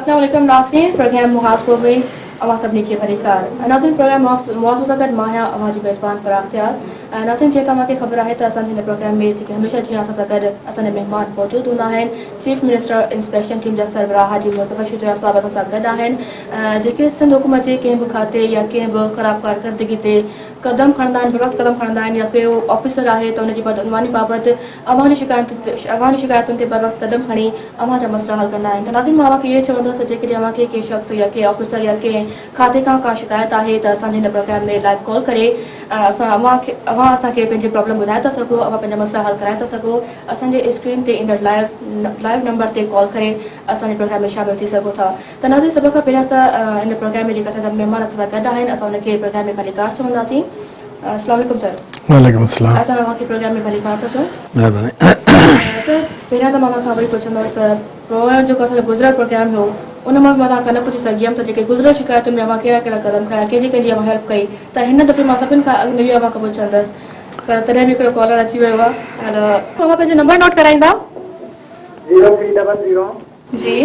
السلام عليڪم ناظرين پروگرام محاسبو ۾ اوهان سڀني کي ڀليڪار ناظرين پروگرام محاسبو سان گڏ مان آهيان اوهان جي ميزبان فراخ اختيار ناظرين جيئن ته اوهان کي خبر آهي ته اسان جي هن پروگرام ۾ جيڪي هميشه جيئن اسان سان گڏ اسان جا مهمان موجود هوندا آهن چيف منسٽر انسپيڪشن ٽيم جا سربراهه حاجي مظفر شجاع صاحب اسان سان گڏ آهن جيڪي سنڌ حڪومت جي ڪنهن به کاتي يا ڪنهن به خراب ڪارڪردگي تي قدم کڻندا آهن بروقت قدم کڻندا آهن يا ڪو آفيسر آهي ته ان جي بدعنواني بابت اوهان جي اوهان جي شڪايتن تي بروقت قدم کڻي اوهان جا مسئلا حل ڪندا آهن ته ناظرين مان اوهان کي اهو چوندس ته جيڪڏهن اوهان کي ڪنهن شخص يا ڪنهن آفيسر يا ڪنهن کاتي کان ڪا شڪايت آهي ته اسان جي هن پروگرام ۾ لائيو ڪال ڪري اسان اوهان کي اوهان اسان کي پنهنجي پرابلم ٻڌائي ٿا سگهو اوهان پنهنجا مسئلا حل ڪرائي ٿا سگهو اسان جي اسڪرين تي ايندڙ لائيو لائيو نمبر تي ڪال ڪري اسان جي پروگرام ۾ شامل ٿي سگهو ٿا ته ناظرين سڀ کان پهريان ته ان پروگرام ۾ جيڪا اسان جا مهمان اسان سان گڏ آهن اسان ان کي پروگرام ۾ ڀليڪار چونداسين السلام عليڪم سر. وعليڪم السلام. اسان اوهان کي پروگرام ۾ ڀليڪار ٿا چئون. مهرباني. سر پهريان ته مان اوهان کان اهو ئي پڇندس ته پروگرام جيڪو اسان جو گذريل پروگرام هيو ان مان به مان توهان کان نه پڇي سگهي هيم ته جيڪي گذريل شڪايتن ۾ اوهان ڪهڙا ڪهڙا قدم کنيا ڪنهن جي ڪنهن جي اوهان هيلپ ڪئي ته هن دفعي مان سڀني کان اڳ ۾ اهو اوهان کان پڇندس پر تڏهن به هڪڙو ڪالر اچي ويو آهي اوهان پنهنجو نمبر نوٽ ڪرائيندا. Zero three double zero. جي.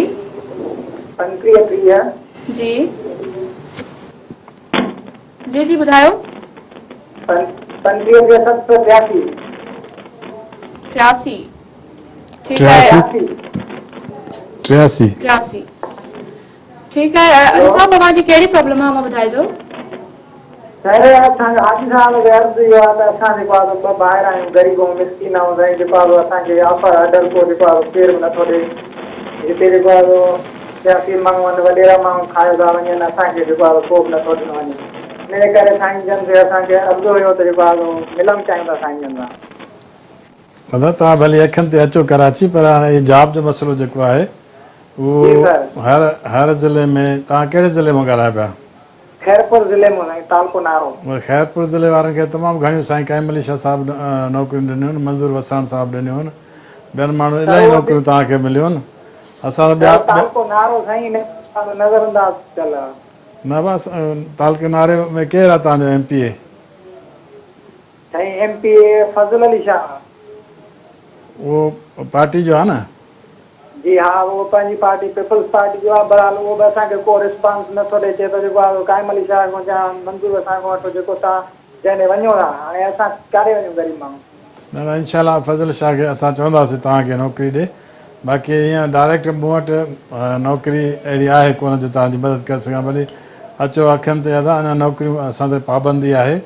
35 30. جي. جي جي ٻڌايو. 35 30 783. 83 ٺيڪ آهي. 83. 83 ٺيڪ آهي علي صاحب اوهان جي ڪهڙي پرابلم آهي اوهان ٻڌائجو. سر اسان جو حاجي صاحب کي عرض اهو آهي ته اسان جيڪو آهي سو ٻه ڀائر آهيون غريب ۽ مسڪين آهيون سائين جيڪو آهي سو اسان کي آفر آرڊر ڪو جيڪو آهي سو ڪير به نٿو ڏي هتي جيڪو آهي سو سياسي ماڻهو آهن وڏيرا ماڻهو کايو ٿا وڃن اسان کي جيڪو آهي سو ڪو به نٿو ڏنو وڃي ان جي ڪري سائين جن کي اسان کي عرض هيو ته جيڪو آهي سو ملڻ چاهيون ٿا سائين جن سان. ادا توهان ڀلي اکين تي اچو ڪراچي پر هاڻي هي جاب جو مسئلو جيڪو آهي اهو هر هر ضلعي ۾ توهان ڪهڙي ضلعي مان ڳالهايو پيا؟ خيرپور ضلعي مان سائين تعلقو نارو. خيرپور ضلعي وارن کي تمام گهڻيون سائين قائم علي شاهه صاحب نوڪريون ڏنيون آهن منظور وساڻ صاحب ڏنيون آهن ٻين ماڻهن الاهي نوڪريون توهان کي مليون آهن اسان ته ٻيا تعلقو نارو سائين نظر انداز ٿيل آهي. نه بس تعلقي ناري ۾ ڪير آهي توهان جو ايم پي اي؟ سائين M P A Fazal Ali Shah. اهو پارٽي جو آهي نه؟ جي ها اهو پنهنجي پارٽي پيپلز پارٽي جو آهي بهرحال اهو به اسان کي ڪو رسپانس نه ٿو ڏئي چئي ٿو جيڪو آهي قائم علي شاهه کان يا منظور اسان کان وٺو جيڪو توهان جنهن ڏي وڃو ٿا هاڻي اسان ڪاڏي وڃون غريب ماڻهو. نه نه انشاء الله فضل شاهه کي اسان چونداسين توهان کي نوڪري ڏي باقي ائين ڊائريڪٽ مون وٽ نوڪري اهڙي آهي ڪونه جو توهان جي مدد ڪري سگهان ڀلي اچو اکين تي ادا اڃا نوڪريون اسان تي پابندي آهي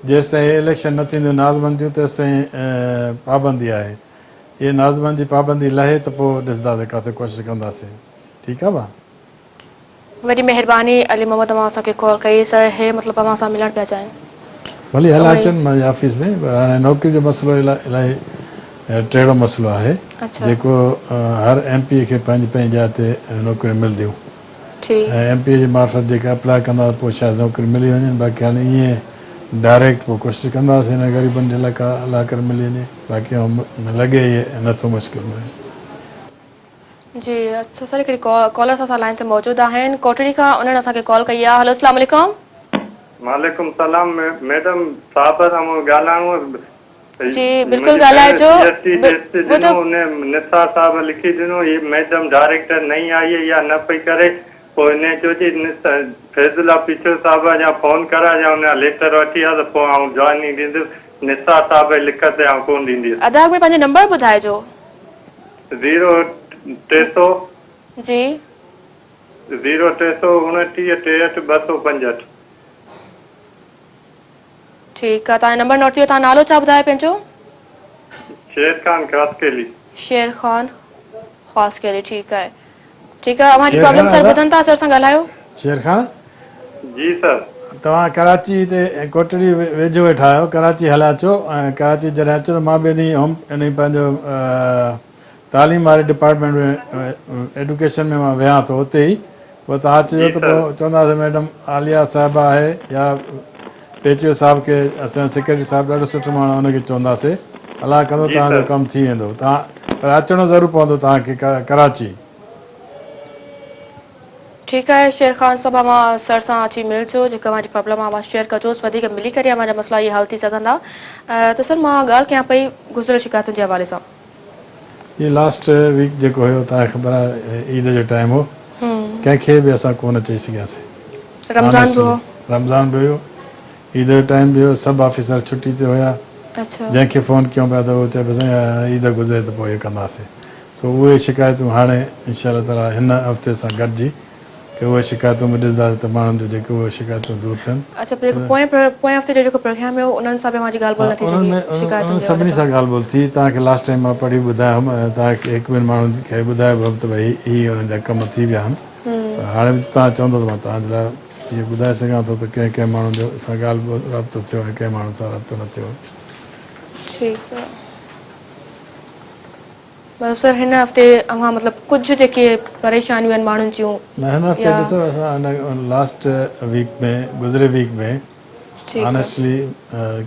جيستائين هي اليڪشن نه ٿينديون ناظمن جون تيستائين پابندي آهي اهي ناظمن جي پابندي لهي ته پوء ڏسنداسين ڪاٿي ڪوشش ڪنداسين ٺيڪ آ ڀا. وڏي مهرباني علي محمد اوهان اسان کي ڪال ڪئي سر هي مطلب اوهان سان ملڻ پيا چاهين. ڀلي هليا اچن منهنجي آفيس ۾ پر هاڻي نوڪري جو مسئلو الاهي ٽيڙو مسئلو آهي جيڪو هر ايم پي اي کي پنهنجي پنهنجي جاء تي نوڪريون ملديون ۽ ايم پي اي جي معرفت جيڪي اپلاء ڪندا ته پوء شايد نوڪريون ملي وڃن باقي هاڻي ائين ڊائريڪٽ پوء ڪوشش ڪنداسين هن غريبن جي لاء ڪا الله ڪري ملي وڃي باقي لڳي ئي نٿو مشڪل ۾. جي اڇا سر هڪڙي ڪالر اسان سان لائين تي موجود آهن ڪوٽڙي کان انهن اسان کي ڪال ڪئي آهي هلو اسلام عليڪم. وعليڪم سلام ميڊم صاحب سان مون ڳالهائڻو هو جي بلڪل ڳالهائجو سي ايس ٽي ٽيسٽ ڏنو ان نثار صاحب لکي ڏنو هي ميڊم ڊائريڪٽر نئين آئي اها نه پئي ڪري پوء انهي چيو جي فيض الله پيچوهو صاحب جا فون ڪراء يا ان جا ليٽر وٺي آ ته پوء آئون جوائننگ ڏيندس نثار صاحب جي لکت تي آئون ڪونه ڏينديس. ادا اڳ ۾ پنهنجو نمبر ٻڌائجو. زيرو 300. جي. زيرو 329 63 265. ٺيڪ آ توهان جو نمبر نوٽ ٿي ويو توهان نالو ڇا ٻڌايو پنهنجو. شير خان خاصخيلي. شير خان خاصخيلي ٺيڪ آهي ٺيڪ آهي اوهان جي پرابلم سر ٻڌن ٿا سر سان ڳالهايو. شير خان. جي سر. توهان ڪراچي هتي ڪوٽڙي ويجهو ويٺا آهيو ڪراچي هليا اچو ۽ ڪراچي جڏهن اچو ته مان به انهي هوم انهي پنهنجو تعليم واري ڊپارٽمينٽ ۾ ايڊوڪيشن ۾ مان ويهان ٿو اتي ئي پوء توهان اچجو ته پوء چونداسين ميڊم عاليه صاحبه آهي يا پيچيو صاحب کي اسان جو سيڪريٽري صاحب ڏاڍو سٺو ماڻهو آهي ان کي چونداسي الله ڪندو توهان جو ڪم ٿي ويندو توهان پر اچڻو ضرور پوندو توهان کي ڪراچي. ٺيڪ آهي شير خان صاحب اوهان سر سان اچي ملجو جيڪا اوهان جي پرابلم آهي اوهان شيئر ڪجوس وڌيڪ ملي ڪري اوهان جا مسئلا اهي حل ٿي سگهندا ته سر مان ڳالهه ڪيان پئي گذريل شڪايتن جي حوالي سان. هي لاسٽ ويڪ جيڪو هيو توهان کي خبر آهي عيد جو ٽائيم هو ڪنهن کي به اسان ڪونه چئي سگهياسين. رمضان به هو. رمضان به هيو، عيد جو ٽائيم به هيو، سڀ آفيسر ڇٽي تي هيا. جنهن کي فون ڪيون پيا ته اهو چئي پيو سائين عيد گذري ته پوء اهو ڪنداسين. سو اهي شڪايتون هاڻي انشاء الله تعاليٰ هن هفتي سان گڏجي ڪي اهي شڪايتون به ڏسنداسين ته ماڻهن جون جيڪي اهي شڪايتون دور ٿين. اڇا پوء جيڪو پوئين پوئين هفتي جو جيڪو پروگرام هيو انهن سان به اوهان جي ڳالهه ٻولهه نه ٿي سگهي شڪايتن انهن جي حوالي سڀني سان. سان ڳالهه ٻولهه ٿي توهان کي لاسٽ ٽائيم مان پڙهي ٻڌايو هيم ۽ توهان کي هڪ ٻن ماڻهن کي ٻڌايو به هيم ته ڀئي هي انهن جا ڪم ٿي ويا آهن پر هاڻي به توهان چوندو ته مان توهان جي لاء اهو ٻڌائي سگهان ٿو ته ڪنهن ڪنهن ماڻهن جو سان ڳالهه ٻولهه رابطو ٿيو ۽ ڪنهن ماڻهن سان رابطو نه ٿيو. ٺيڪ آهي. مطلب سر هن هفتي اوهان مطلب ڪجهه جيڪي پريشانيون آهن ماڻهن جون نه هن هفتي ڏسو اسان هن لاسٽ ويڪ ۾ گذري ويڪ ۾ آنيسٽلي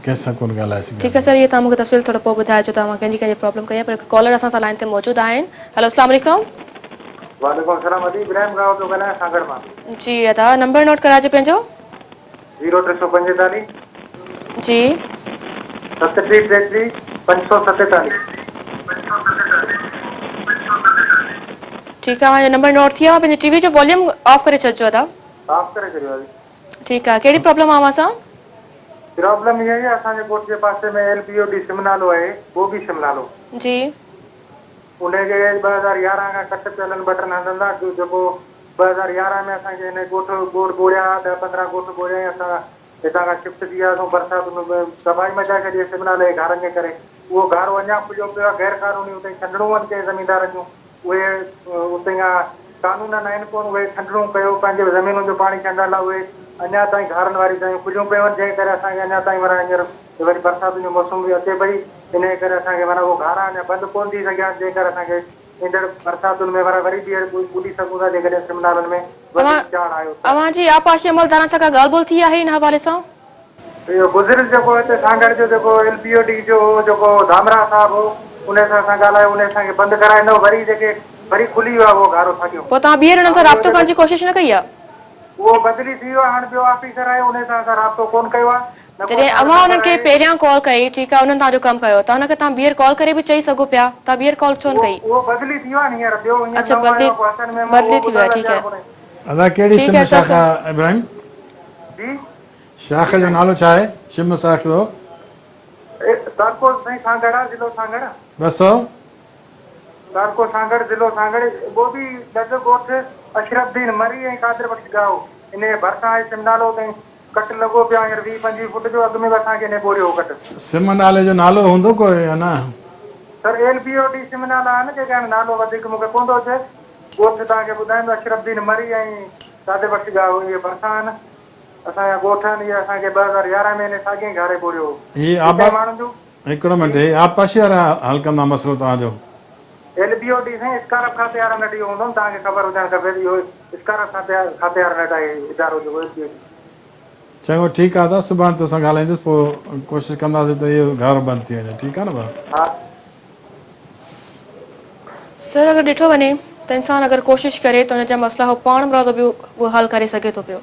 ڪنهن سان ڪون ڳالهائي سگهياسين. ٺيڪ آهي سر اهي توهان مونکي تفصيل ٿورو پوء ٻڌائجو ته اوهان ڪنهن جي ڪنهن جي پرابلم ڪئي آهي پر هڪ ڪالر اسان سان لائين تي موجود آهن هلو اسلام عليڪم. وعليڪم السلام ادي ابراهيم راهو پيو ڳالهايان سانگهڙ مان. جي ادا نمبر نوٽ ڪرائجو پنهنجو. زيرو 345. جي. 37 33 547. ٺيڪ آ اوهان جو نمبر نوٽ ٿي ويو آ پنهنجي ٽي وي جو واليوم آف ڪري ڇڏجو ادا. آف ڪري ڇڏيو آ جي. ٺيڪ آ ڪهڙي پرابلم آ اوهان سان. پرابلم اها آهي اسان جي ڳوٺ جي پاسي ۾ ايل بي او ڊي سم نالو آهي ٻوٻي سم نالو. جي. ان کي 2011 کان ڪٽ پيل آهن ٻه ٽن هنڌن تان جيڪو 2011 ۾ اسان کي هن ڳوٺ ڳوٺ ٻوڙيا ها، ڏهه 15 ڳوٺ ٻوڙيائين، اسان هتان کان شفٽ ٿي وياسون، برساتن ۾ تباهي مچائي ڇڏي سم نالي جي گهارن جي ڪري، اهو گهارو اڃا کليو پيو آهي، غير قانوني اتي ڇنڊڻون آهن ڪنهن زميندارن جون، اهي اتي کان قانونن آهن ڪونه، اهي ڇنڊڻون ڪيو پنهنجي زمينن جو پاڻي ڇنڊڻ لاء اهي اڃا تائين گهارن واريون جايون کليون پيون آهن، جنهن ڪري اسان کي اڃا تائين معنيٰ هينئر وري برساتن جو موسم به اچي پئي، انهيء ڪري اسان کي معنيٰ اهو گهارا اڃا بند ڪونه ٿي سگهيا آهن، جنهن ڪري اسان کي ايندڙ برساتن ۾ وري وري ٻيهر ٻڏي سگهون ٿا جيڪڏهن سم نالن ۾ وڌيڪ چاڙهه آيو ته. اوهان جي آبپاشي عملدارن سان ڪا ڳالهه ٻولهه ٿي آهي ان حوالي سان؟ اهو گذريل جيڪو هتي سانگهڙ جو جيڪو ايل بي او ڊي جو هو جيڪو ڌامراهه صاحب هو انهي سان اسان ڳالهايو انهي اسان کي بند ڪرائي ڏنو وري جيڪي وري کلي ويو آهي اهو گهارو ساڳيو. پوء توهان ٻيهر انهن سان رابطو ڪرڻ جي ڪوشش نه ڪئي آهي؟ اهو بدلي ٿي ويو آهي هاڻ ٻيو آفيسر آهي انهي سان اسان رابطو ڪونه ڪيو آهي. جڏهن اوهان انهن کي پهريان ڪال ڪئي ٺيڪ آهي انهن توهان جو ڪم ڪيو ته ان کي توهان ٻيهر ڪال ڪري به چئي سگهو پيا توهان ٻيهر ڪال ڇو نه ڪئي. اڇا بدلي بدلي ٿي ويو آهي ٺيڪ آهي. ادا ڪهڙي ٺيڪ سم آهي سر شاخ آ ابراهيم. شاخ جو نالو ڇا آهي شم شاخ جو. 200. تعلقو سانگهڙ ضلعو سانگهڙ ٻوٻي لڳ ڳوٺ اشرف الدين مري ۽ قادر بخش ڳاهو انهي ڀرسان آهي سم نالو اتي ڪٽ لڳو پيو آهي هينئر 20 25 فوٽ جو اڳ ۾ به اسان کي انهي ٻوڙيو هو ڪٽ. سم نالي جو نالو هوندو ڪو يا نه؟ سر ايل بي او ڊي سم نالا آهن جيڪي هاڻي نالو وڌيڪ مون کي ڪونه ٿو اچي ڳوٺ توهان کي ٻڌايم ته اشرف الدين مري ۽ قادر بخش ڳاهو اهي ڀرسان آهن اسان جا ڳوٺ آهن اهي اسان کي 2011 ۾ انهي ساڳئي گهاري ٻوڙيو هو هي هتي آباد ماڻهن جون هڪڙو منٽ هي آبپاشي وارا حل ڪندا مسئلو توهان جو. ايل بي او ڊي سائين اسڪارپ کاتي وارن وٽ اهو هوندو نه توهان کي خبر هجڻ کپي ته اهو اسڪارپ کاتي وارن وٽ آهي ادارو جيڪو ايل بي او ڊي. چڱو ٺيڪ آ ادا سڀاڻي توسان ڳالهائيندس پوء ڪوشش ڪنداسين ته اهو گهارو بند ٿي وڃي ٺيڪ آ نه ڀاء. ها. سر اگر ڏٺو وڃي ته انسان اگر ڪوشش ڪري ته ان جا مسئلا هو پاڻمرادو به اهو حل ڪري سگهي ٿو پيو.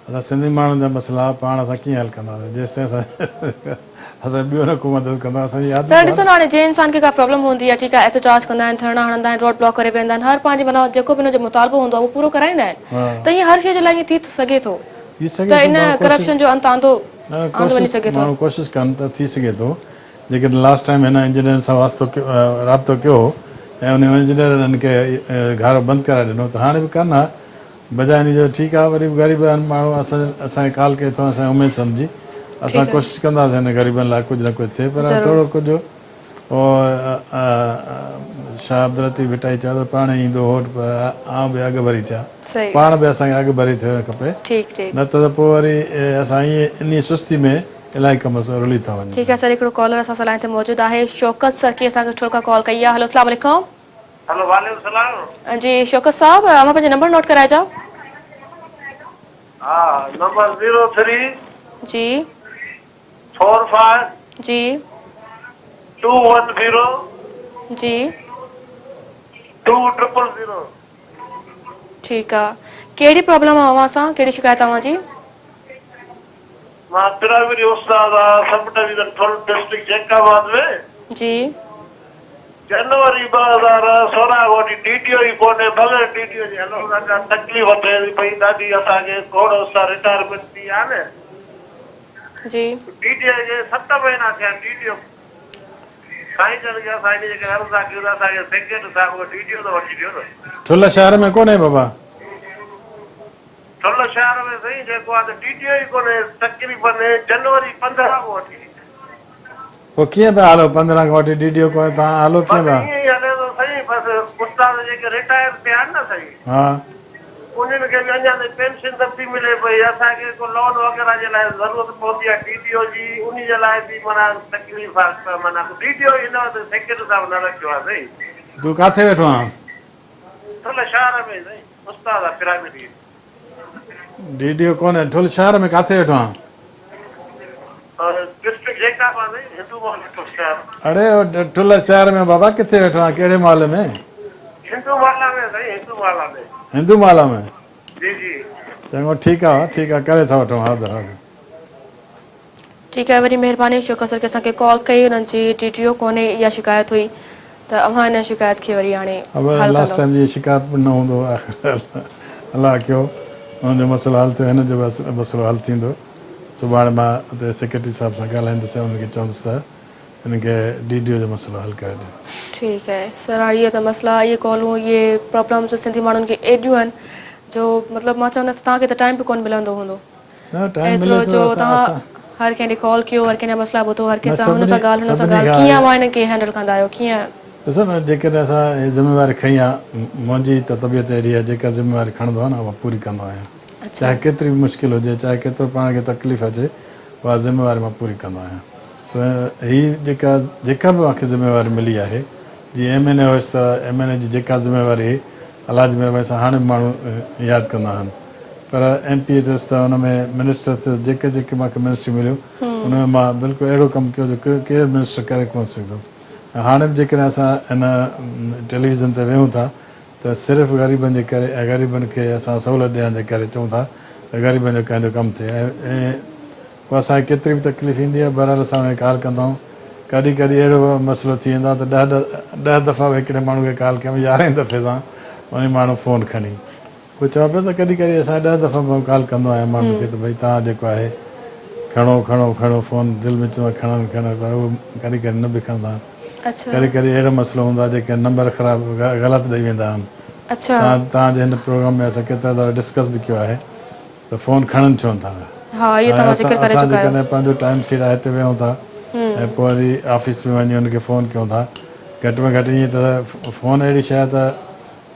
اسان سنڌي ماڻهن جا مسئلا پاڻ اسان ڪيئن حل ڪنداسين جيستائين اسان اسان ٻيو نه ڪو مدد ڪندو اسان جي عادت سر ڏسو نه هاڻي جنهن انسان کي ڪا پرابلم هوندي آهي ٺيڪ آهي احتجاج ڪندا آهن ڌرڻا هڻندا آهن روڊ بلاڪ ڪري ويهندا آهن هر پنهنجي معنيٰ جيڪو به ان جو مطالبو هوندو آهي اهو پورو ڪرائيندا آهن ته ائين هر شيء جي لاء ائين ٿي سگهي ٿو ٿي سگهي ته ان ڪرپشن جو انت آندو آندو وڃي سگهي ٿو. ماڻهو ڪوشش ڪن ته ٿي سگهي ٿو جيڪڏهن لاسٽ ٽائيم هن انجنيئرن سان واسطو رابطو ڪيو هو ۽ انهي انجنيئرن هن کي گهارو بند ڪرائي ڏنو ته هاڻي به ڪن ها بجاء انهي جو ٺيڪ آ وري به غريب آهن ماڻهو اسان اسان کي ڪال ڪئي اٿو اسان اميد سمجهي اسان ڪوشش ڪنداسين هن غريبن لاء ڪجهه نه ڪجهه ٿئي پر ٿورو ڪجهه او شاهه عبداللطيف ڀٽائي چيو ته پاڻ ايندو هوٽ پر آئون به اڳ ڀري ٿيان پاڻ به اسان کي اڳ ڀري ٿيڻ کپي نه ته پوء وري اسان ائين انهي سستي ۾ الاهي ڪم رلي ٿا وڃن. ٺيڪ آ سر هڪڙو ڪالر اسان سان لائين تي موجود آهي شوڪت سر کي اسان کي ٺل کان ڪال ڪئي آ هلو اسلام عليڪم. هلو وعليڪم السلام. جي شوڪت صاحب اوهان پنهنجو نمبر نوٽ ڪرائجو. ها نمبر زيرو ٿري. جي. Four five. جي. Two one zero. جي. Two triple zero. ٺيڪ آ ڪهڙي پرابلم آ اوهان سان ڪهڙي شڪايت آ اوهان جي. مان پرائمري استاد آ sub division Thul district Jacobabad ۾. جي. جنوري 2016 کان وٺي ڊي ڊي او ئي ڪونهي بغير ڊي ڊي او جي هلون ٿا پيا تڪليف ٿئي ٿي پئي ڏاڍي اسان کي کوڙ استاد رٽائرمينٽ ٿي آهي نه. جي. ڊي ڊي او کي ست مهينا ٿيا آهن ڊي ڊي او سائين جن کي اسان انهي جي ڪري عرض ٿا ڪيون ته اسان کي سيڪريٽري صاحب کان ڊي ڊي او ته وٺي ڏيو نه. ٺلهه شهر ۾ ڪونهي بابا. ٺلهه شهر ۾ سائين جيڪو آهي ته ڊي ڊي او ئي ڪونهي تقريبن جنوري 15 کان وٺي. پوء ڪيئن پيا هلو 15 کان وٺي ڊي ڊي او ڪونهي توهان هلو ڪيئن بس پيا. ائين ئي هلي ٿو سائين بس استاد جيڪي رٽائر ٿيا آهن نه سائين. ها. انهن کي به اڃا تائين پينشن نه ٿي ملي پئي اسان کي ڪو لون وغيره جي لاء ضرورت پوندي آهي ڊي ڊي او جي انهي جي لاء به معنيٰ تڪليف آهي ته معنيٰ ڪو ڊي ڊي او ئي هن وقت سيڪريٽري صاحب نه رکيو آهي سائين. تون ڪاٿي ويٺو آهين. ٺل شهر ۾ سائين استاد آهي پرائمري. ڊي ڊي او ڪونهي ٺل شهر ۾ ڪاٿي ويٺو آهين. ڊسٽرڪٽ جيڪب آباد سائين هندو محلي ٺل شهر. اڙي او ٺل شهر ۾ بابا ڪٿي ويٺو آهين ڪهڙي محلي ۾. هندو محلا ۾ سائين هندو محلا ۾. هندو محلا ۾. جي جي. چڱو ٺيڪ آ ٺيڪ آ ڪري ٿا وٺون حاضر حاضر. ٺيڪ آهي وڏي مهرباني شوڪت سر کي اسان کي ڪال ڪئي انهن جي ڊي ڊي او ڪونهي اها شڪايت هئي ته اوهان ان شڪايت کي وري هاڻي حل لاسٽ ڪندو. ٽائيم جي شڪايت به نه هوندو آخر الله ڪيو انهن جو مسئلو حل ٿيو هن جو به مسئلو حل ٿيندو سڀاڻي مان اتي سيڪريٽري صاحب سان ڳالهائيندس ۽ انهن کي چوندس ته هن کي ڊي ڊي او جو مسئلو حل ڪري ڏيو. ٺيڪ آهي سر هاڻي اهي ته مسئلا اهي ڪالون اهي پرابلمز سنڌي ماڻهن کي ايڏيون آهن جو مطلب مان چوندس ته توهان کي ته ٽائيم به ڪونه ملندو هوندو. نه ٽائيم ايترو ملي ٿو جو اسان توهان اسان هر ڪنهن ڏي ڪال ڪيو هر ڪنهن جا مسئلا ٻڌو هر نه ڪنهن سان هن سڀني سان ڳالهه هن سان سڀني ڳالهه کان ڪيئن اوهان هنن کي هينڊل ڪندا آهيو ڪيئن. ڏسو نه جيڪڏهن اسان هي ذميواري کنئي آ منهنجي ته طبيعت اهڙي آ جيڪا ذميواري کڻندو آهيان نه اها پوري ڪندو آهيان اڇا. چاهي ڪيتري به مشڪل هجي چاهي ڪيترو پاڻ کي تڪليف اچي اها ذميواري مان پوري ڪندو آهيان سو هي جيڪا جيڪا به مونکي ذميواري ملي آهي جي ايم اين اي هيس ته ايم اين اي جي جيڪا ذميواري هئي الله جي مهرباني سان هاڻي به ماڻهو ياد ڪندا آهن پر ايم پي اي ٿيس ته ان ۾ منسٽر ٿيس جيڪي جيڪي مونکي منسٽريون مليون ان ۾ مان بلڪل اهڙو ڪم ڪيو جو ڪير منسٽر ڪري ڪونه سگهندو ۽ هاڻي به جيڪڏهن اسان هن ٽيليويزن تي ويهون ٿا ته صرف غريبن جي ڪري ۽ غريبن کي اسان سهولت ڏيڻ جي ڪري چئون ٿا ته غريبن جو ڪنهن جو ڪم ٿئي ۽ پوء اسان کي ڪيتري به تڪليف ايندي آهي بهرحال اسان ان کي ڪال ڪندا آهيون ڪڏهن ڪڏهن اهڙو به مسئلو ٿي ويندو آهي ته ڏهه ڏهه دفعا به هڪڙي ماڻهو کي ڪال ڪيم يارهين دفعي سان انهي ماڻهو فون کڻي پوء چوان پيو ته ڪڏهن ڪڏهن اسان ڏهه دفعا به ڪال ڪندو آهيان ماڻهن کي ته ڀئي توهان جيڪو آهي کڻو کڻو کڻو فون دل ۾ چوندو آهيان کڻن کڻن پر اهي ڪڏهن ڪڏهن نه به کڻندا آهن ڪڏهن ڪڏهن اهڙو مسئلو هوندو آهي جيڪي نمبر خراب غلط ڏئي ويندا آهن توهان جي هن پروگرام ۾ اسان ڪيترا دفعا ڊسڪس به ڪيو آهي ته فون کڻن ڇو نٿا. ها اهو توهان ذڪر ڪري اسان چڪا آهيو. جيڪڏهن پنهنجو ٽائيم سيڙائي هتي ويهون ٿا ۽ پوء وري آفيس ۾ وڃي ان کي فون ڪيون ٿا گهٽ ۾ گهٽ ائين ته فون اهڙي شيء آهي ته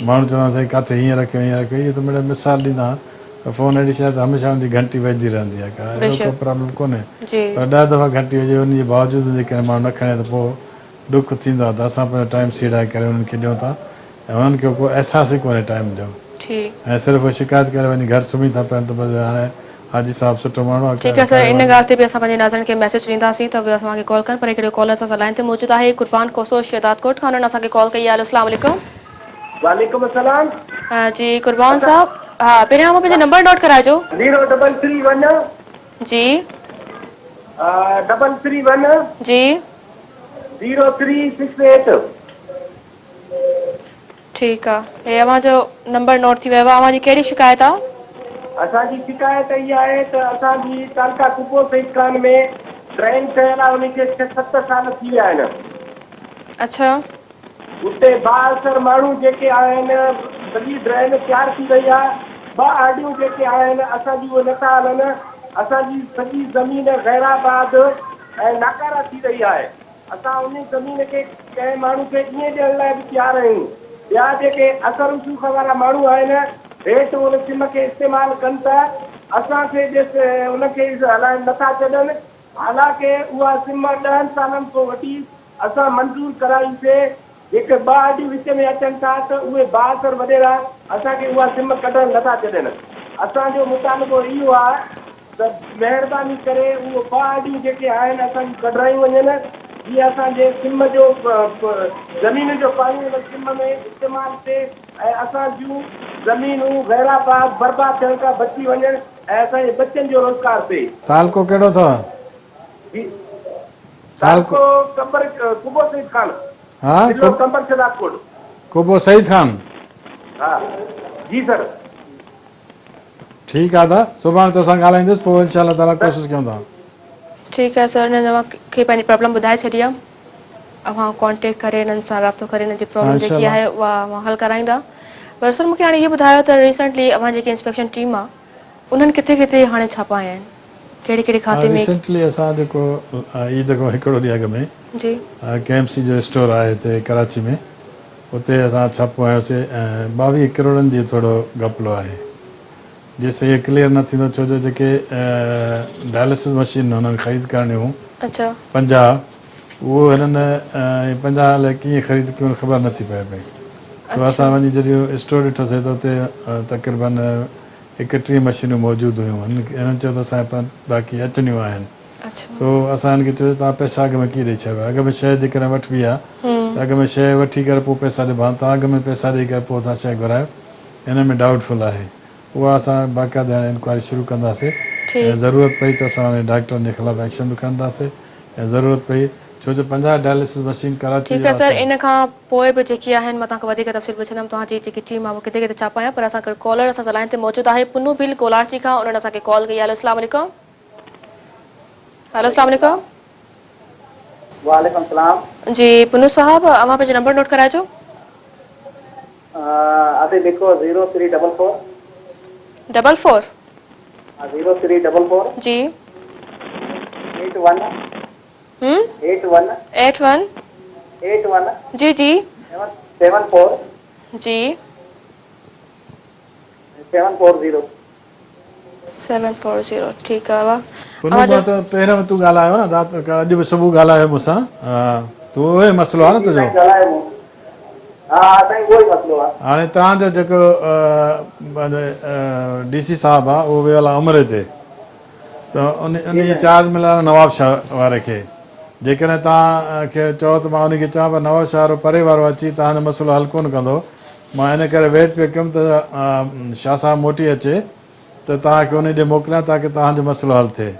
ماڻهو چوندا آهن سائين ڪاٿي هيئن رکيو هيئن رکيو اهو ته مڙئي مثال ڏيندا آهن پر فون اهڙي شيء آهي ته هميشه ان جي گهنٽي وڄندي رهندي آهي ڪا اهڙو ڪو پرابلم ڪونهي پر ڏهه دفعا گهنٽي وڄي ان جي باوجود به جيڪڏهن ماڻهو نه کڻي ته پوء ڏک ٿيندو آهي ته اسان پنهنجو ٽائيم سيڙائي ڪري انهن کي ڏيون ٿا ۽ انهن کي ڪو احساس ئي ڪونهي ٽائيم جو ۽ صرف اهي شڪايت ڪري وڃي گهر سمهي ٿا پون ته بس هاڻي حاجي صاحب سٺو ماڻهو آهي ٺيڪ آهي سر ان ڳالهه تي به اسان پنهنجي ناظرين کي ميسيج ڏينداسين ته اهي اسان کي ڪال ڪن پر هڪڙو ڪالر اسان سان لائين تي موجود آهي قربان کوسو شهدادڪوٽ کان انهن اسان کي ڪال ڪئي آهي هيلو اسلام عليڪم. وعليڪم السلام. جي قربان صاحب ها پهريان اوهان پنهنجو نمبر نوٽ ڪرائجو. Zero double three one. جي. Double three one. جي. Zero three six eight. ٺيڪ آ هي اوهان جو نمبر نوٽ ٿي ويو آ اوهان جي ڪهڙي شڪايت آ؟ اسان جي شڪايت اها آهي ته اسان جي تعلقه قبو سعيد خان ۾ ڊرين ٺهيل آ انهي کي ڇهه ست سال ٿي ويا آهن. اڇا. اتي بااثر ماڻهو جيڪي آهن سڄي ڊرين تيار ٿي وئي آ ٻه آڙيون جيڪي آهن اسان جون اهي نٿا هلن اسان جي سڄي زمين غيرآباد ۽ ناڪاره ٿي رهي آهي. اسان انهي زمين کي ڪنهن ماڻهو کي ائين ڏيڻ لاء به تيار آهيون. ٻيا جيڪي اثر رسوخ وارا ماڻهو آهن، هيٺ ان سم کي استعمال ڪن ته اسان کي ڏس ان کي هلائڻ نه ٿا ڇڏن. حالانڪه اها سم ڏهن سالن کان وٺي اسان منظور ڪرائي سي. جيڪي ٻه آڏيون وچ ۾ اچن ٿا ته اهي بااثر وڏيرا اسان کي اها سم ڪڍڻ نه ٿا ڇڏن. اسان جو مطالبو اهو آهي ته مهرباني ڪري اهو ٻه آڏيون جيڪي آهن اسان جون ڪڍرايون وڃن جيئن اسان جي سم جو زمين جو پاڻي ان سم ۾ استعمال ٿئي ۽ اسان جون زمينون غيرآباد برباد ٿيڻ کان بچي وڃن ۽ اسان جي ٻچن جو روزگار ٿئي. تعلقو ڪهڙو اٿو؟ جي تعلقو قمبر قبو سعيد خان. ها ضلعو قمبر شهدادڪوٽ. قبو سعيد خان. ها جي سر. ٺيڪ آ ادا سڀاڻي توسان ڳالهائيندس پوء انشاء الله تعالي ڪوشش ڪيون ٿا. ٺيڪ آهي سر هنن اوهان کي پنهنجي پرابلم ٻڌائي ڇڏي آهي اوهان ڪانٽيڪٽ ڪري هنن سان رابطو ڪري هنن جي پرابلم جيڪي آهي اها اوهان حل ڪرائيندا پر سر مونکي هاڻي اهو ٻڌايو ته ريسنٽلي اوهان جيڪي انسپيڪشن ٽيم آهي انهن ڪٿي ڪٿي هاڻي ڇاپا هنيا آهن ڪهڙي ڪهڙي کاتي ۾. ريسنٽلي اسان جيڪو عيد کان هڪڙو ڏينهن اڳ ۾ جي. ڪي ايم سي جو اسٽور آهي هتي ڪراچي ۾ اتي اسان ڇاپو هنيوسي ۽ 22 ڪروڙن جي ٿورو گهپلو آهي جيستائين اهو ڪليئر نه ٿيندو ڇو جو جيڪي ڊائلسس مشين هنن خريد ڪرڻيون هيون 50 اهو هنن 50 الائي ڪيئن خريد ڪيون خبر نه ٿي پئي پئي سو اسان وڃي جڏهن اسٽور ڏٺوسي ته اتي تقريبن 31 مشينون موجود هيون هنن چيو ته اسان باقي اچڻيون آهن سو اسان هن کي چيو توهان پئسا اڳ ۾ ڪيئن ڏئي ڇڏيا اڳ ۾ شيء جيڪڏهن وٺبي آهي ته اڳ ۾ شيء وٺي ڪري پوء پئسا ڏبا آهن توهان اڳ ۾ پئسا ڏئي ڪري پوء توهان شيء گهرايو ان ۾ ڊائوٽ فل آهي اها اسان باقاعده هاڻي انڪوائري شروع ڪنداسي ۽ ضرورت پئي ته اسان هاڻي ڊاڪٽرن جي خلاف ايڪشن به کڻنداسي ۽ ضرورت پئي ڇو جو 50 ڊائلسس مشين ڪراچي ٺيڪ آهي سر ان کان پوء به جيڪي آهن مان توهان کان وڌيڪ تفصيل پڇندم توهان جي جيڪي ٽيم آهي اهو ڪٿي ڪٿي ڇاپا هنيا پر اسان کي ڪالر اسان سان لائين تي موجود آهي پنو ڀيل گولاڙچي کان انهن اسان کي ڪال ڪئي هلو اسلام عليڪم هلو اسلام عليڪم. وعليڪم السلام. جي پنو صاحب اوهان پنهنجو نمبر نوٽ ڪرائجو. ادي لکو zero three double four. Double four. ها زيرو ٿري ڊبل فور. جي. Eight one. هم. Eight one. Eight one. Eight one. جي جي. سيون سيون فور. جي. Seven four zero. Seven four zero ٺيڪ آ وا. پنهون مان ته پهريون به تون ڳالهايو نه دات اڄ به صبح ڳالهايو مون سان تون اهو ئي مسئلو آ نه تنهنجو. هاڻي توهان جو جيڪو پنهنجو ڊي سي صاحب آ اهو ويل آ عمري تي ته ان جي چارج مليل آ نواب شاهه واري کي جيڪڏهن توهان کي چئو ته مان ان کي چوان پر نواب شاهه وارو پري وارو اچي توهان جو مسئلو حل ڪونه ڪندو مان ان ڪري ويٽ پيو ڪيم ته شاهه صاحب موٽي اچي ته توهان کي انهي ڏي موڪليان تاڪه توهان جو مسئلو حل ٿئي.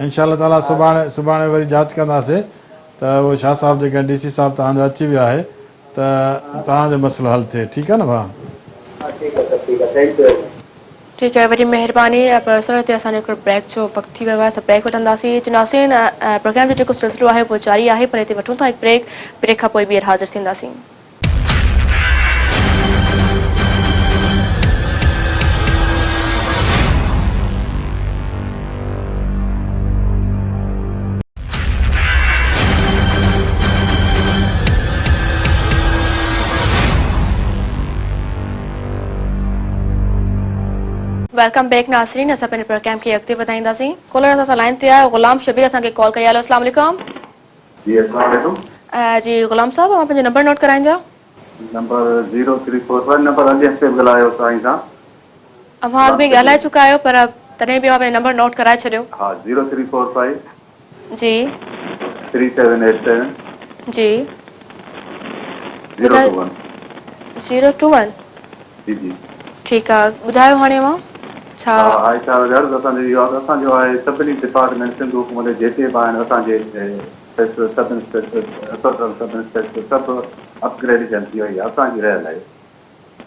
انشاء الله تعاليٰ سڀاڻي سڀاڻي وري جاچ ڪنداسي ته اهو شاهه صاحب جيڪڏهن ڊي سي صاحب توهان جو اچي ويو آهي ته توهان جو مسئلو حل ٿئي ٺيڪ آهي نه ڀاء. ها ٺيڪ آهي سر ٺيڪ آهي thank you very much. ٺيڪ آهي وڏي مهرباني پر سر هتي اسان جو هڪڙو بريڪ جو وقت ٿي ويو آهي اسان بريڪ وٺنداسين چناسين پروگرام جو جيڪو سلسلو آهي اهو جاري آهي پر هتي وٺون ٿا هڪ بريڪ بريڪ کان پوء ٻيهر حاضر ٿينداسين. Welcome back ناظرين اسان پنهنجي پروگرام کي اڳتي وڌائينداسين ڪالر اسان سان لائن تي آهي غلام شبير اسان کي ڪال ڪئي هلو اسلام عليڪم. جي اسلام عليڪم. جي غلام صاحب اوهان پنهنجو نمبر نوٽ ڪرائيندا. Number zero three four five number اڳ هفتي به ڳالهايو سائين سان. اوهان اڳ ۾ ڳالهائي چڪا آهيو پر تڏهن به اوهان پنهنجو نمبر نوٽ ڪرائي ڇڏيو. ها زيرو ٿري فور فائيو. جي. Three seven eight seven. جي. Zero two one. Zero two one. جي جي. ٺيڪ آ ٻڌايو هاڻي اوهان ڇا. ها آهي ڇا عرض اسان جو اهو آهي ته اسان جو آهي سڀني ڊپارٽمينٽ سنڌ حڪومت جي جيڪي به آهن اسان جي inspector sub inspector assistant sub inspector سڀ اپگريڊيشن ٿي وئي آهي اسان جي رهيل آهي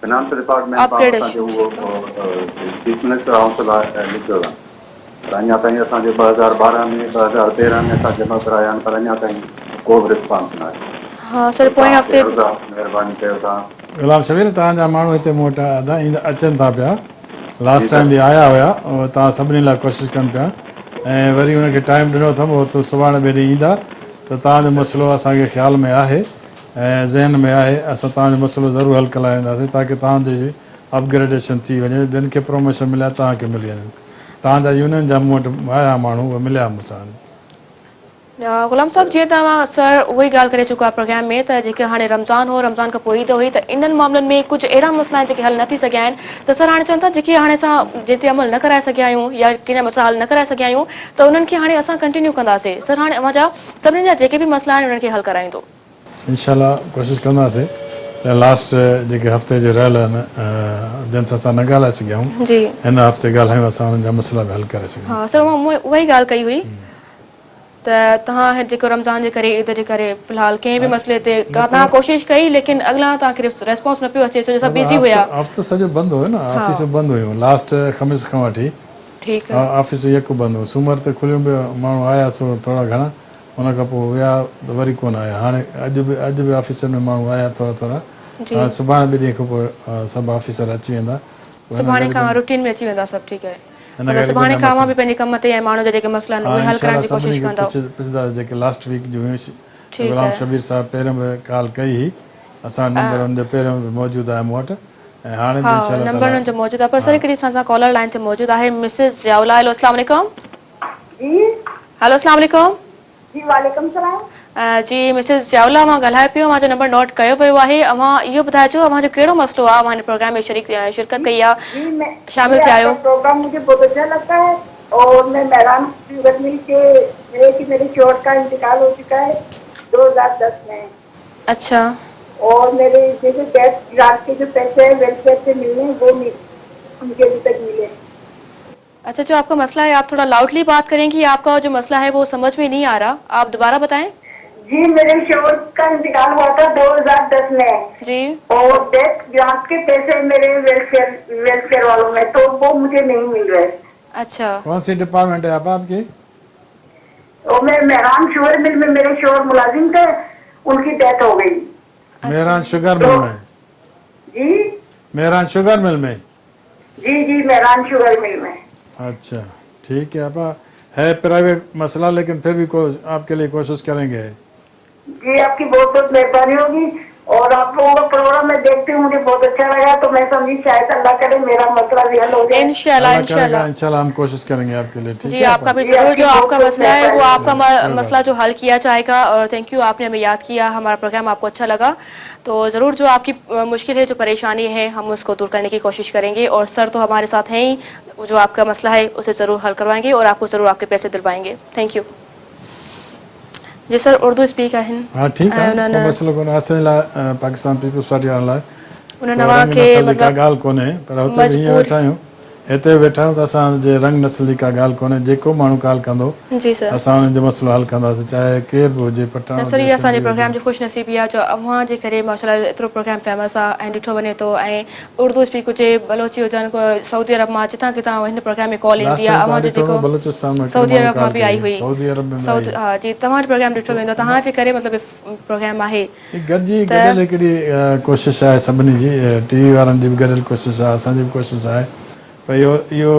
فنانس ڊپارٽمينٽ پاران اسان کي اهو چيف منسٽر هائوس لاء لکيو اٿن پر اڃا تائين اسان جو 2012 ۾ 2013 ۾ اسان جمع ڪرايا آهن پر اڃا تائين ڪو به رسپانس نه آهي. ها سر پوئين هفتي عرض آهي مهرباني ڪيو توهان. غلام شبير توهان جا ماڻهو هتي مون وٽ ادا ايندا اچن ٿا پيا لاسٽ ٽائيم به آيا هيا اهي توهان سڀني لاء ڪوشش ڪن پيا ۽ وري انهن کي ٽائيم ڏنو اٿم اهو ته سڀاڻي ٻئي ڏينهن ايندا ته توهان جو مسئلو اسان کي خيال ۾ آهي ۽ ذهن ۾ آهي اسان توهان جو مسئلو ضرور حل ڪرائينداسين تاڪه توهان جي اپگريڊيشن ٿي وڃي ٻين کي پروموشن مليا توهان کي ملي وڃن توهان جا يونين جا مون وٽ آيا ماڻهو اهي مليا مون سان. غلام صاحب جيئن ته اوهان سر اهو ئي ڳالهه ڪري چڪا پروگرام ۾ ته جيڪي هاڻي رمضان هو رمضان کان پوء عيد هئي ته انهن معاملن ۾ ڪجهه اهڙا مسئلا آهن جيڪي حل نه ٿي سگهيا آهن ته سر هاڻي چون ٿا جيڪي هاڻي اسان جنهن تي عمل نه ڪرائي سگهيا آهيون يا ڪنهن جا مسئلا حل نه ڪرائي سگهيا آهيون ته انهن کي هاڻي اسان ڪنٽينيو ڪنداسين سر هاڻي اوهان جا سڀني جا جيڪي به مسئلا آهن انهن کي حل ڪرائيندو. انشاء الله ڪوشش ڪنداسين ته لاسٽ جيڪي هفتي جي رهيل آهن جن سان اسان نه ڳالهائي سگهيا آهيون جي. هن هفتي ڳالهايون اسان انهن جا مسئلا به حل ڪري سگهون. ها سر مون اها ئي ڳالهه ڪئي هئي. ته توهان هي جيڪو رمضان جي ڪري عيد جي ڪري في الحال ڪنهن به مسئلي تي ڪا توهان ڪوشش ڪئي ليڪن اڳلان توهان کي ريسپانس نه پيو اچي ڇو جو سڀ بزي هيا. هفتو سڄو بند هيو نه آفيسون بند هيون لاسٽ خميس کان وٺي ٺيڪ آفيسون يڪو بند هيون سومر تي کليون به ماڻهو آيا سو ٿورا گهڻا ان کان پوء ويا ته وري ڪونه آيا هاڻي اڄ به اڄ به آفيسن ۾ ماڻهو آيا ٿورا ٿورا هاڻي سڀاڻي ٻه ڏينهن کان پوء سڀ آفيسر اچي ويندا پوء هن سڀاڻي کان غريبن روٽين ۾ اچي ويندا سڀ ٺيڪ آهي هن مطلب غريبن سڀاڻي جا کان اوهان مسئلا به پنهنجي ڪم تي ۽ ماڻهن جا جيڪي مسئلا آهن ها اهي حل انشاء ڪرائڻ الله جي ڪوشش سڀني کي ڪندؤ پڇ پڇنداسين جيڪي لاسٽ ويڪ جون هيون ٺيڪ غلام آهي شبير صاحب پهريون به ڪال ڪئي هئي اسان وٽ نمبر ان جو پهريون به موجود آهي مون وٽ ۽ هاڻي به ها انشاء الله نمبر تعالي انهن جو موجود آهي پر سر ها هڪڙي اسان سان ڪالر لائين تي موجود آهي مسز ضياء الله هيلو اسلام عليڪم جي. هيلو اسلام عليڪم. جي وعليڪم سلام. جي مسز ضياء الله مان ڳالهايان پيو اوهان جو نمبر نوٽ ڪيو ويو آهي اوهان اهو ٻڌائجو اوهان جو ڪهڙو مسئلو آهي اوهان هن پروگرام ۾ شريڪ شرڪت ڪئي آهي جي مين شامل جي ٿيا آپ آهيو. ڪا پروگرام مجهي بهت اڇا لگتا هي اور مين مهران شوگر مل ڪي هي ڪي ميري شوهر ڪا انتقال هو چڪا هي 2010 مين. اڇا. اور ميري جيسي ڊيٿ گرانٽ ڪي جو پيسي هي ويلفيئر سي ملني وو مجهي ابهي تڪ ملي. اچھا جو آپ کا مسئلہ ہے آپ تھوڑا لاؤڈلی بات کریں گی آپ کا جو مسئلہ ہے وہ سمجھ میں نہیں آ رہا آپ دوبارہ بتائیں۔ جی میرے شوہر کا انتقال ہوا تھا 2010 میں جی اور ڈیتھ گرانٹ کے پیسے میرے ویلفیئر ویلفیئر والوں میں تو وہ مجھے نہیں مل رہے۔ اچھا۔ کون سی ڈپارٹمنٹ ہے آپ آپ کی؟ اور میں مہران شوگر مل میں میرے شوہر ملازم تھے ان کی ڈیتھ ہو گئی۔ مہران شوگر مل میں؟ جی مہران شوگر مل میں؟ جي جي مهران شوگر مل ۾. اچھا ٺيڪ هي آپا هي پرائيويٽ مسئله ليڪن پھر ڀي آپ ڪي لئي ڪوشش ڪرين گي. جي آپ ڪي بهت بهت مهرباني هوگي اور آپ لوگون ڪا پروگرام مين ديکتي هون مجهي بهت اچھا لگا تو مين سمجهي شايد الله ڪري ميرا مسئله ڀي حل هو جائي. انشاء الله الله انشاء ڪريگا الله انشاء الله هم ڪوشش ڪرين گي آپ ڪي لئي ٺيڪ جي هي آپ آپا. ڪا ڀي جي ضرور آپ ڪي جو آپ بهت ڪا بهت مسئله هي وو مهرباني آپ ڪا ڪوئي بات مسئله جو حل ڪيا جائيگا اور thank you آپ ني همين ياد ڪيا همارا پروگرام آپ ڪو اچھا لگا تو ضرور جو آپ ڪي مشڪل هي جو پريشاني هي هم اس ڪو دور ڪرني ڪي ڪوشش ڪرين گي اور سر تو هماري ساٿ هين ئي جو آپ ڪا مسئله هي اسي ضرور حل ڪروائين گي اور آپ ڪو ضرور آپ ڪي پيسي دلوائين گي thank you جي سر اردو اسپيڪ آهن ها ٺيڪ ۽ آهي ڪو انهن مسئلو ڪونهي اسان جي لاء پاڪستان پيپلز پارٽي وارن لاء انهن ڪو اوهان رنگ کي نسل جي ڪا مطلب ڳالهه ڪونهي پر هتي به هيئن مجبور ويٺا آهيون هتي به ويٺا آهيون ته اسان جي رنگ نسل جي ڪا ڳالهه ڪونهي جيڪو ماڻهو ڪال ڪندو جي سر. اسان انهن جو مسئلو حل ڪنداسين چاهي ڪير به هجي پٺاڻ نه سر هجي اها اسان جي سنڌي هجي. پروگرام جي خوش نصيبي آ جو اوهان جي ڪري ماشاءالله ايترو پروگرام فيمس آ ۽ ڏٺو وڃي ٿو ۽ اردو اسپيڪ هجي بلوچي هجن ڪو سعودي عرب مان جتان ڪٿان هن پروگرام ۾ ڪال لاسٽ ايندي آ ٽائيم اوهان توهان جو ڏٺو جيڪو هوندو بلوچستان مان هڪڙي سعودي ماڻهو عرب مان ڪال به ڪئي آئي هئي هئي سعودي عرب ۾ به آئي سعود هئي. ها جي توهان جو پروگرام ڏٺو ويندو آ توهان جي ڪري مطلب پروگرام آهي هي گڏجي ته. گڏيل هڪڙي ڪوشش آهي سڀني جي ٽي وي وارن جي به گڏيل ڪوشش آهي اسان جي به ڪوشش آهي پر اهو اهو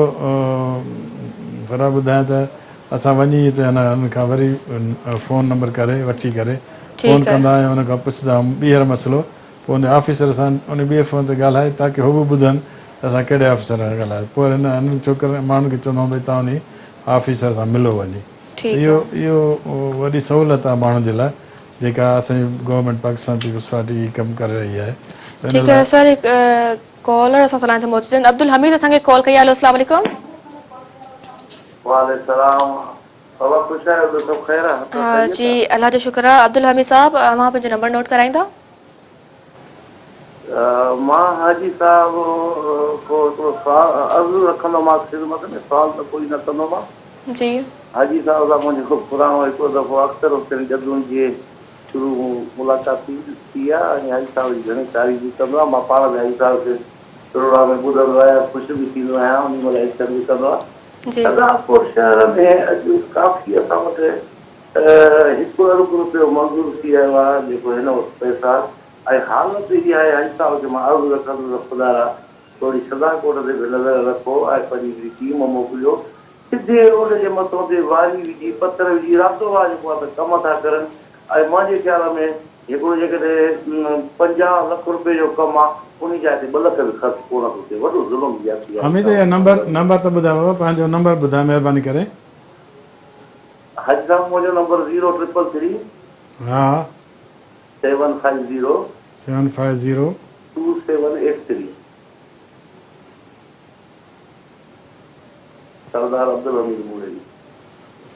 فرح ٻڌايان ته اسان وڃي هتي هنن کان وري فون نمبر ڪري وٺي ڪري فون ٺيڪ آهي. ڪندا آهيون ان کان پڇندا آهيون ٻيهر مسئلو پوء ان آفيسر سان ان ٻئي فون تي ڳالهائي تاڪه هو به ٻڌن ته اسان ڪهڙي آفيسر سان ڳالهايو پوء هن هنن ڇوڪرن ماڻهن کي چوندو آهيان ڀئي توهان انهي آفيسر سان ملو وڃي ٺيڪ اهو آهي. اهو وڏي سهولت آهي ماڻهن جي لاء جيڪا اسان جي گورنمينٽ پاڪستان پيپلز پارٽي هي ڪم ڪري رهي آهي ته ان ٺيڪ لاء آهي سر هڪ ڪالر اسان سان لائين تي موجود آهن عبدالحميد اسان کي ڪال ڪئي آهي هلو اسلام عليڪم. وعليڪم السلام بابا خوش آهيو ٻيو سڀ خير آهي سڀ ها خيريت جي آهي. الله جو شڪر آهي عبدالحميد صاحب اوهان پنهنجو نمبر نوٽ ڪرائيندا. مان حاجي صاحب کو هڪڙو سوال عرض رکندومانس خدمت ۾ سوال ته ڪوئي نه ڪندومانس. جي. حاجي صاحب سان منهنجو پراڻو هڪڙو دفعو اختر حسين جدون جي ٿرو ملاقات ٿي ٿي آ ۽ حاجي صاحب جي گهڻي تعريف به ڪندو آ مان پاڻ به حاجي صاحب کي پروگرام ۾ ٻڌندو آهيان خوش به ٿيندو آهيان انهي مهل ايڪشن به ڪندو آ جي. شهدادپور شهر ۾ اڄ ڪافي اسان وٽ هڪ ارب روپيو منظور ٿي آيو آ جيڪو هن وقت پئسا ۽ حالت اها آهي حاجي صاحب کي مان عرض رکندس ته خدارا ٿوري شهدادڪوٽ تي به نظر رکو ۽ پنهنجي هڪڙي ٽيم موڪليو سڌي روڊ جي مٿون تي واري وجهي، پٿر وجهي راتو رات جيڪو آهي ته ڪم ٿا ڪرن ۽ منهنجي خيال ۾ هڪڙو جيڪڏهن 50 لک روپين جو ڪم آهي انهي جاء تي ٻه لک به خرچ ڪونه ٿو ٿئي وڏو ظلم زيادتي آهي حميد اهو نمبر نمبر ته ٻڌاء بابا پنهنجو نمبر ٻڌاء مهرباني ڪري. حاجي صاحب منهنجو نمبر زيرو ٽرپل ٿري. ها. Seven five zero. Seven five zero. Two seven eight three. Sardar Abdul Hameed Mugheri.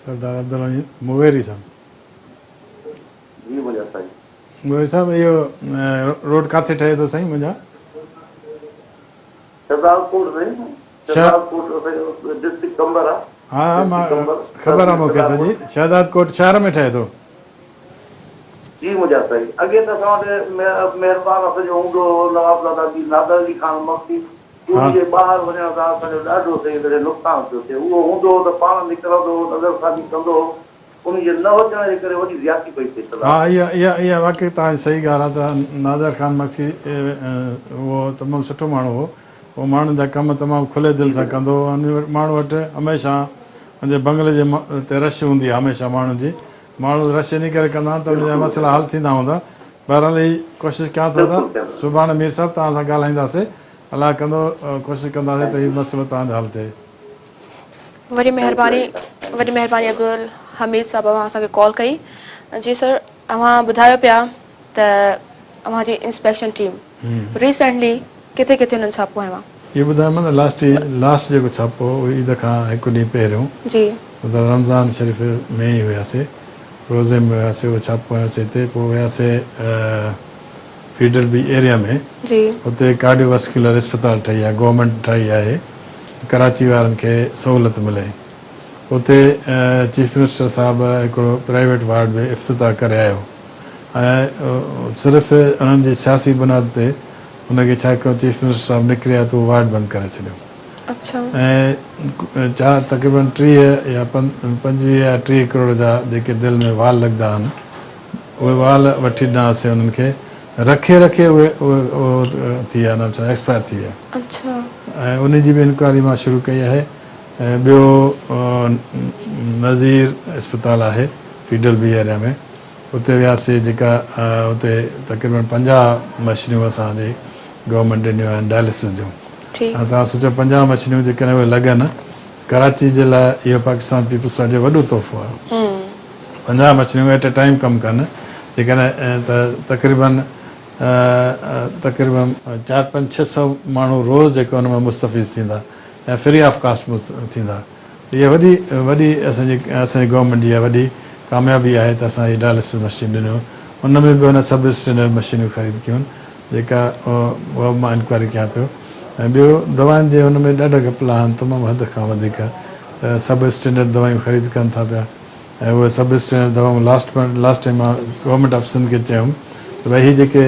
Sardar Abdul Hameed Mugheri صاحب. جي منهنجا سائين. مغيري صاحب اهو روڊ ڪاٿي ٺهي ٿو سائين منهنجا. شهدادڪوٽ سائين شهدادڪوٽ اسان جو ڊسٽرڪٽ قمبر آ. ها ها مان خبر آ مونکي سڄي شهدادڪوٽ شهر ۾ ٺهي ٿو. جي منهنجا سائين اڳي ته اسان وٽ مهربان اسان جو هوندو هو نوابزاده مير نادر علي خان مگسي ان جي ٻاهر وڃڻ سان اسان جو ڏاڍو سائين تڏهن نقصان پيو ٿئي اهو هوندو هو ته پاڻ نڪرندو هو نظر ثاني ڪندو هو ان جي نه هجڻ جي ڪري وڏي زيادتي پئي ٿئي سدا. ها اها اها اها واقعي توهان جي صحيح ڳالهه آهي ته نادر خان مگسي اهو تمام سٺو ماڻهو هو اهو ماڻهن جا ڪم تمام کلي دل سان ڪندو هو ان ماڻهو وٽ هميشه ان جي بنگلي جي تي رش هوندي آهي هميشه ماڻهن جي ماڻهو رش انهي ڪري ڪندا آهن ته ان جا مسئلا حل ٿيندا هوندا بهرحال هي ڪوشش ڪيان ٿو ته سڀاڻي مير صاحب توهان سان ڳالهائينداسي الله ڪندو ڪوشش ڪنداسي ته هي مسئلو توهان جو حل ٿئي. وڏي مهرباني وڏي مهرباني عبدالحميد صاحب اوهان اسان کي ڪال ڪئي جي سر اوهان ٻڌايو پيا ته اوهان جي انسپيڪشن ٽيم ريسينٽلي ڪٿي ڪٿي انهن ڇاپو هنيو آهي. اهو ٻڌايم نه لاسٽ لاسٽ جيڪو ڇاپو هو اهو عيد کان هڪ ڏينهن پهريون جي. مطلب رمضان شريف ۾ ئي هياسي روزي ۾ هياسي اهو ڇاپو هنيوسي هتي پوء وياسي فيڊر بي ايريا ۾ جي. اتي ڪارڊيو واسڪيولر اسپتال ٺهي آهي گورنمينٽ ٺاهي آهي ڪراچي وارن کي سهولت ملي اتي چيف منسٽر صاحب هڪڙو پرائيويٽ وارڊ به افتتاح ڪري آيو ۽ صرف انهن جي سياسي بنياد تي ان کي ڇا ڪيو چيف منسٽر صاحب نڪري آيو ته اهو وارڊ بند ڪري ڇڏيو ۽ چار تقريبن 30 يا 25 يا 30 ڪروڙ جا جيڪي دل ۾ وال لڳندا آهن اهي وال وٺي ڏناسين انهن کي رکي رکي اهي اهي ٿي ويا نه ايڪسپائر ٿي ويا ۽ ان جي به انڪوائري مان شروع ڪئي آهي ۽ ٻيو نظير اسپتال آهي فيڊل بي ايريا ۾ اتي وياسي جيڪا اتي تقريبن 50 مشينون اسان جي گورنمينٽ ڏنيون آهن ڊائلسس جون ۽ توهان سوچو 50 مشينون جيڪڏهن اهي لڳن ڪراچي جي لاء اهو پاڪستان پيپلز پارٽي جو وڏو تحفو آهي 50 مشينون ايٽ اي ٽائيم ڪم ڪن جيڪڏهن ته تقريبن تقريبن چار پنج ڇهه سئو ماڻهو روز جيڪو ان مان مستفيض ٿيندا ۽ فري آف ڪاسٽ ٿيندا. اها وڏي وڏي اسان جي اسان جي گورنمينٽ جي اها وڏي ڪاميابي آهي ته اسان هي ڊائلسس مشين ڏنيون ان ۾ به هن سب اسٽينڊرڊ مشينون خريد ڪيون جيڪا اها به مان انڪوائري ڪيان پيو ۽ ٻيو دوائن جي هن ۾ ڏاڍا گهپلا آهن تمام حد کان وڌيڪ ته سب اسٽينڊرڊ دوائيون خريد ڪن ٿا پيا ۽ اهي سب اسٽينڊرڊ دوائون لاسٽ لاسٽ ٽائيم مان گورنمينٽ آف سنڌ کي چيم ته ڀائي هي جيڪي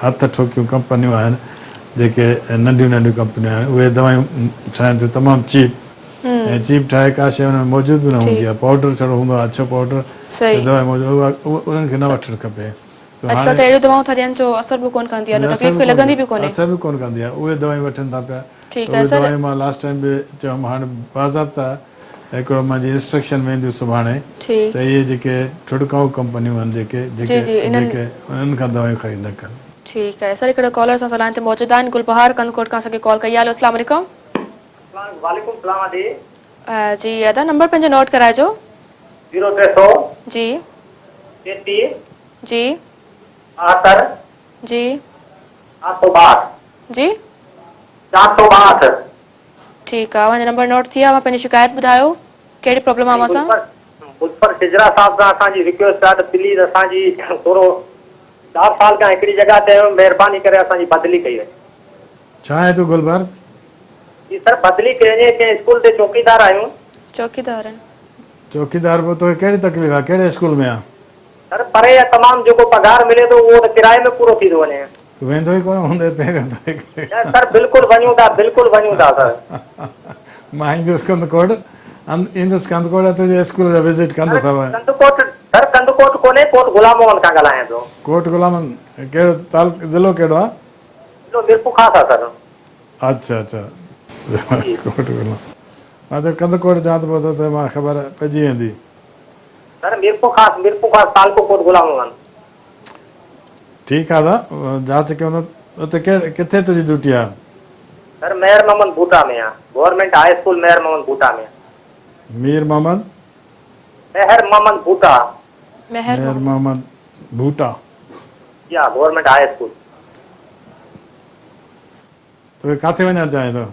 هٿ ٺوڪيون ڪمپنيون آهن جيڪي ننڍيون ننڍيون ڪمپنيون آهن اهي دوائيون ٺاهين ٿيون تمام چيپ ۽ چيپ ٺاهي ڪا شيء ان ۾ موجود به نه هوندي آهي پائوڊر ڇڙو هوندو آهي اڇو پائوڊر دوائي موجود انهن کي نه وٺڻ کپي. اڄڪلهه ته اهڙيون دوائون ٿا ڏين جو اثر به ڪونه ڪندي آهي تڪليف کي لڳندي به ڪونهي. اثر به ڪونه ڪندي آهي اهي دوائيون وٺن ٿا پيا ته اهي دوائيون مان لاسٽ ٽائيم به چيم هاڻي باضابطا هڪڙو منهنجي انسٽرڪشن وينديون سڀاڻي ته اهي جيڪي ٺڙڪائو ڪمپنيون آهن جيڪي جيڪي جيڪي انهن کان دوائيون خريد نه ڪن. ٺيڪ آهي سر هڪڙو ڪالر اسان سان لائين تي موجود آهن گل بهار ڪنڌڪوٽ کان اسان کي ڪال ڪئي آهي هلو اسلام عليڪم. وعليڪم السلام آنٽي. جي ادا نمبر پنهنجو نوٽ ڪرائجو. زيرو ٽي سو. جي. 33. جي. 72. جي. 462. جي. 462. ٺيڪ آ اوهان جو نمبر نوٽ ٿي ويو اوهان پنهنجي شڪايت ٻڌايو ڪهڙي پرابلم آ اوهان سان. گلفر شجرا صاحب سان اسان جي رڪويسٽ آ ته پليز اسان جي ٿورو چار سال کان هڪڙي جڳهه تي آهيون مهرباني ڪري اسان جي بدلي ڪئي وڃي. ڇا آهي تون گلبر؟ جي سر بدلي ڪئي وڃي ڪنهن اسڪول تي چوڪيدار آهيون. چوڪيدار آهن. چوڪيدار پوء توکي ڪهڙي تڪليف آ ڪهڙي اسڪول ۾ آ؟ سر پري آ تمام جيڪو پگهار ملي ٿو اهو ته ڪرائي ۾ پورو ٿي ٿو وڃي. تون ويندو ئي ڪونه هوندين پهريون ته هڪ. نه سر بلڪل وڃون ٿا بلڪل وڃون ٿا سر. مان ايندس ڪنڌڪوٽ ايندس ڪنڌڪوٽ ۽ تنهنجي اسڪول جا وزٽ ڪندس. سر ڪنڌڪوٽ سر ڪنڌڪوٽ ڪونهي ڪوٽ غلام محمد کان ڳالهايان ٿو. ڪوٽ غلام محمد ڪهڙو تعلقو ضلعو ڪهڙو آ؟ ضلعو ميرپورخاص آ سر. اڇا اڇا ڪوٽ غلام مان چيو ڪنڌڪوٽ چوان ته پوء ته مان خبر پئجي ويندي. سر ميرپورخاص ميرپورخاص تعلقو ڪوٽ غلام محمد. ٺيڪ آ دا جاچ ڪيون ٿا اتي ڪٿي تنهنجي ڊيوٽي آ. سر مير محمد بوٽا ۾ آ government high school Mir Muhammad Boota ۾ آ. مير محمد. مهر محمد بوٽا. مهر محمد بوٽا. جي ها گورنمينٽ هاء اسڪول. توکي ڪاٿي وڃڻ چاهين ٿو؟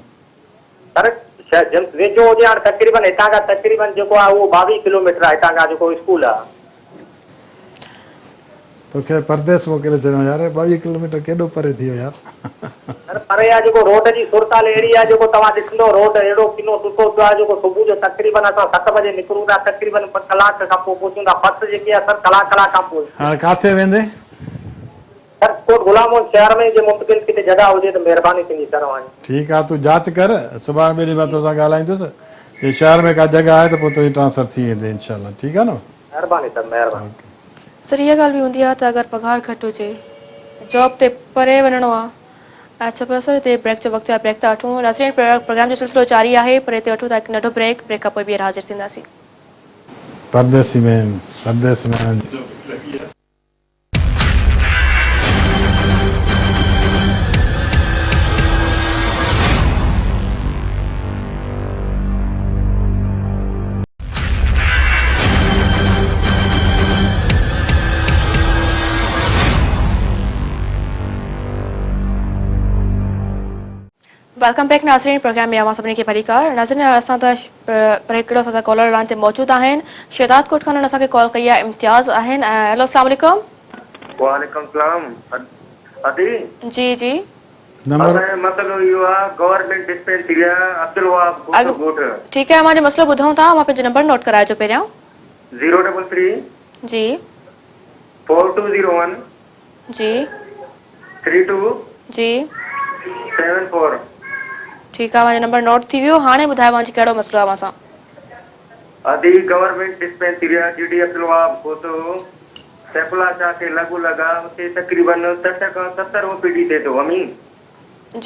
سر جنس ويجهو هجي هاڻ تقريبن هتان کان تقريبن جيڪو آهي اهو 22 ڪلو ميٽر آهي هتان کان جيڪو اسڪول آهي. ته توکي پرديس موڪلي ڇڏيان يار 22 ڪلوميٽر ڪيڏو پري ٿي ويو يار. سر پري آ جيڪو روڊ جي صورتحال اهڙي آ جيڪو توهان ڏسندو روڊ اهڙو ڪنو ٽٽو پيو آ جيڪو صبح جو تقريبن اسان 7 بجي نڪرون ٿا تقريبن ٻه ڪلاڪ کان پوء پهچون ٿا بس جيڪي آ سر ڪلاڪ ڪلاڪ کان پوء ايندي آ. هاڻ ڪاٿي ويندين؟ سر ڪوٽ غلام محمد شهر ۾ جي ممڪن ڪٿي جڳهه هجي ته مهرباني ٿيندي سر اوهان جي. ٺيڪ آ تون جاچ ڪر سڀاڻي ٻئي ڏينهن مان توسان ڳالهائيندس جي شهر ۾ ڪا جڳهه آهي ته پوء تنهنجي ٽرانسفر ٿي ويندي انشاء الله ٺيڪ آ نه. مهرباني سر مهرباني. اوڪي. سر اها ڳالهه به هوندي آهي ته اگر پگهار گهٽ هجي جاب تي پري وڃڻو آهي اڇا پر سر هتي بريڪ جو وقت ٿيو آهي بريڪ ٿا وٺون ناظرين پروگرام جو سلسلو جاري آهي پر هتي وٺون ٿا هڪ ننڍو بريڪ بريڪ کان پوء ٻيهر حاضر ٿينداسين. پرديسي ۾ پرديس ۾ انهن جي نوڪري لڳي آهي. Welcome back ناظرين پروگرام ۾ اوهان سڀني کي ڀليڪار ناظرين اسان ته پر هڪڙو اسان سان ڪالر لائن تي موجود آهن شهداد ڪوٽ کان انهن اسان کي ڪال ڪئي آهي امتياز آهن هيلو اسلام عليڪم. وعليڪم السلام ادي. جي جي. نمبر. اسان جو مسئلو اهو آ گورنمينٽ ڊسپينسري آ عبدالوهاب کوسو ڳوٺ. ٺيڪ آهي اوهان جو مسئلو ٻڌون ٿا اوهان پنهنجو نمبر نوٽ ڪرائجو پهريان. زيرو ڊبل ٿري. جي. 4201. جي. 32. جي. 74. ٺيڪ آ اوهان جو نمبر نوٽ ٿي ويو هاڻي ٻڌايو اوهان جي ڪهڙو مسئلو آ اوهان سان. ادي گورنمينٽ ڊسپينسري آ جي ڊي عبدالوهاب کوسو سيف الله شاهه کي لڳو لڳ آ اتي تقريبن 60 کان 70 او پي ڊي ٿئي ٿو امي.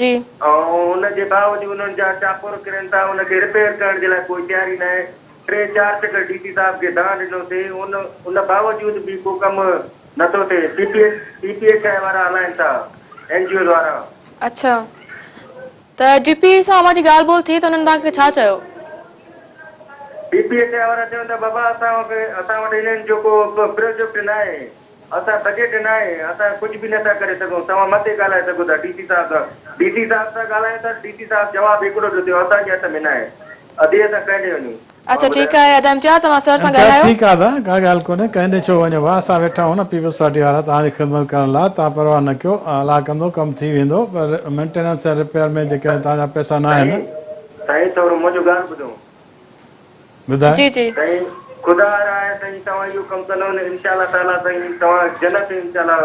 جي. ۽ ان جي باوجود انهن جا چاپور ڪرن ٿا ان کي رپيئر ڪرڻ جي لاء ڪوئي تياري ناهي ٽي چار چڪر ڊي سي صاحب کي دانهن ڏنوسي ان ان باوجود به ڪو ڪم نٿو ٿئي P P H P P H I وارا هلائن ٿا اين جي اوز وارا. اڇا ته ڊي پي سان اوهان جي ڳالهه ٻولهه ٿي ته انهن توهان کي ڇا چيو؟ پي پي ايڇ I وارا چون ٿا بابا اسان وٽ اسان وٽ انهن جو ڪو پروجيڪٽ ناهي اسان بجيٽ ناهي اسان ڪجهه به نٿا ڪري سگهون توهان مٿي ڳالهائي سگهو ٿا ڊي سي صاحب سان ڊي سي صاحب سان ڳالهايون ٿا ڊي سي صاحب جواب هڪڙو ٿو ڏيو اسان جي هٿ ۾ ناهي ادي اسان ڪنهن ڏي وڃون اڇا ٺيڪ آهي ادا امتياز توهان سر سان امتياز ڳالهايو. ٺيڪ آ ادا ڪا ڳالهه ڪونهي ڪنهن ڏي ڇو وڃو ڀاء اسان ويٺا آهيون نه پيپلز پارٽي وارا توهان جي خدمت ڪرڻ لاء توهان پرواهه نه ڪيو الله ڪندو ڪم ٿي ويندو پر مينٽيننس ۽ رپيئر ۾ جيڪڏهن توهان جا پئسا نه آهن. سائين سائين ٿورو منهنجو ڳالهه ٻڌو. ٻڌاء. جي جي. سائين خدا را آهي سائين توهان اهو ڪم ڪندو نه انشاء الله تعالي سائين توهان جنت انشاء الله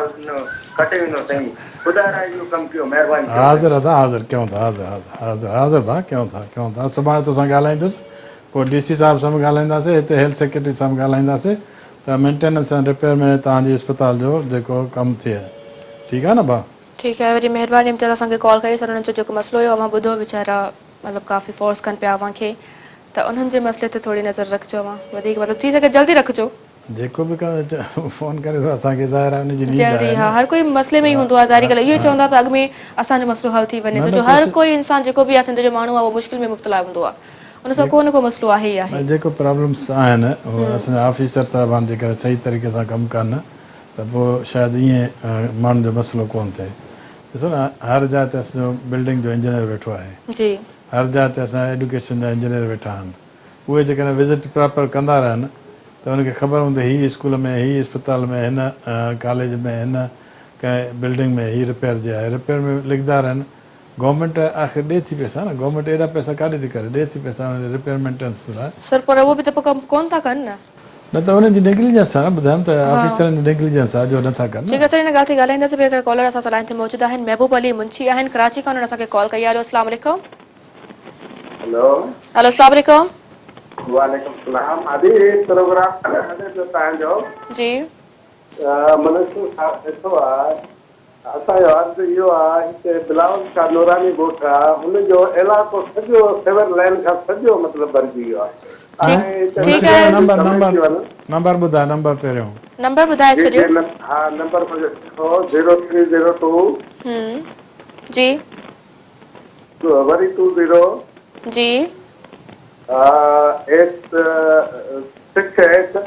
کٽي ويندو سائين خدا را اهو ڪم ڪيو مهرباني ڪيو سائين. حاضر ادا حاضر ڪيون ٿا حاضر حاضر حاضر حاضر ڀاء ڪيون ٿا ڪيون ٿا سڀاڻي توسان ڳالهائيندس پوء ڊي سي صاحب سان به ڳالهائينداسين هتي هيلٿ سيڪريٽري سان به ڳالهائينداسين ته مينٽيننس ۽ رپيئر ۾ توهان جي اسپتال جو جيڪو ڪم ٿئي ٺيڪ آهي نه ڀاء. ٺيڪ آهي وڏي مهرباني امتياز اسان کي ڪال ڪئي سر انهن جو جيڪو مسئلو هيو اوهان ٻڌو ويچارا مطلب ڪافي فورس ڪن پيا اوهان کي ته انهن جي مسئلي تي ٿوري نظر رکجو اوهان وڌيڪ مطلب ٿي سگهي جلدي رکجو. جيڪو به فون ڪري ٿو اسان کي ظاهر آهي ان جي نيڊ جلدي آهي ها نه. هر ڪوئي مسئلي ۾ ئي هوندو آهي ظاهري ڳالهه اهو ئي چوندا ته اڳ ۾ اسان جو مسئلو حل ٿي وڃي ڇو جو هر ڪوئي انسان جيڪو به آهي سنڌ جو ماڻهو آهي اهو مشڪل ۾ مبتلا هوندو آهي ان سان ڪو نه ڪو مسئلو آهي ئي آهي. جيڪو پرابلمس آهن اهي اسان جا آفيسر صاحبان جيڪڏهن صحيح طريقي سان ڪم ڪن ته پوء شايد ائين ماڻهن جو مسئلو ڪونه ٿئي. ڏسو نه هر جاء تي اسان جو بلڊنگ جو انجنيئر ويٺو آهي. جي. هر جاء تي اسان جا ايڊيوڪيشن جا انجنيئر ويٺا آهن. اهي جيڪڏهن وزٽ پراپر ڪندا رهن ته انهن کي خبر هوندي هي اسڪول ۾ هي اسپتال ۾ هن ڪاليج ۾ هن ڪنهن بلڊنگ ۾ هي رپيئر جي آهي رپيئر ۾ لکندا رهن گورنمينٽ آخر ڏي ٿي پئسا نه گورنمينٽ ايڏا پئسا ڪاڏي ٿي ڪري ڏي ٿي پئسا انهن جي رپيئر مينٽيننس لاء. سر پر اهو به ته پوء ڪم ڪونه ٿا ڪن نه. نه ته انهن جي نيگليجنس آهي نه ٻڌايم ته آفيسرن جي نيگليجنس آهي جو نه ٿا ڪن ٺيڪ آهي سر ان ڳالهه تي ڳالهائينداسين پر هڪڙا ڪالر اسان سان لائين تي موجود آهن محبوب علي منشي آهن ڪراچي کان انهن اسان کي ڪال ڪئي آهي هلو اسلام عليڪم. هلو. هلو اسلام عليڪم. وعليڪم السلام ادي هي پروگرام هلي پيو توهان جو. جي. منشور صاحب ڏٺو آهي اسان جو عرض اهو آ هتي بلاول شاھ نوراني ڳوٺ آ ان جو علائقو سڄو سيور لائين کان سڄو مطلب ڀرجي ويو آ ۽ هتي ٺيڪ آهي. نمبر نمبر نمبر ٻڌاء نمبر پهريون. نمبر ٻڌائي جي ڇڏيو. جي ها نمبر منهنجو لکو زيرو ٿري زيرو ٽو. هم جي. وري ٽو زيرو. جي. 8 6 8.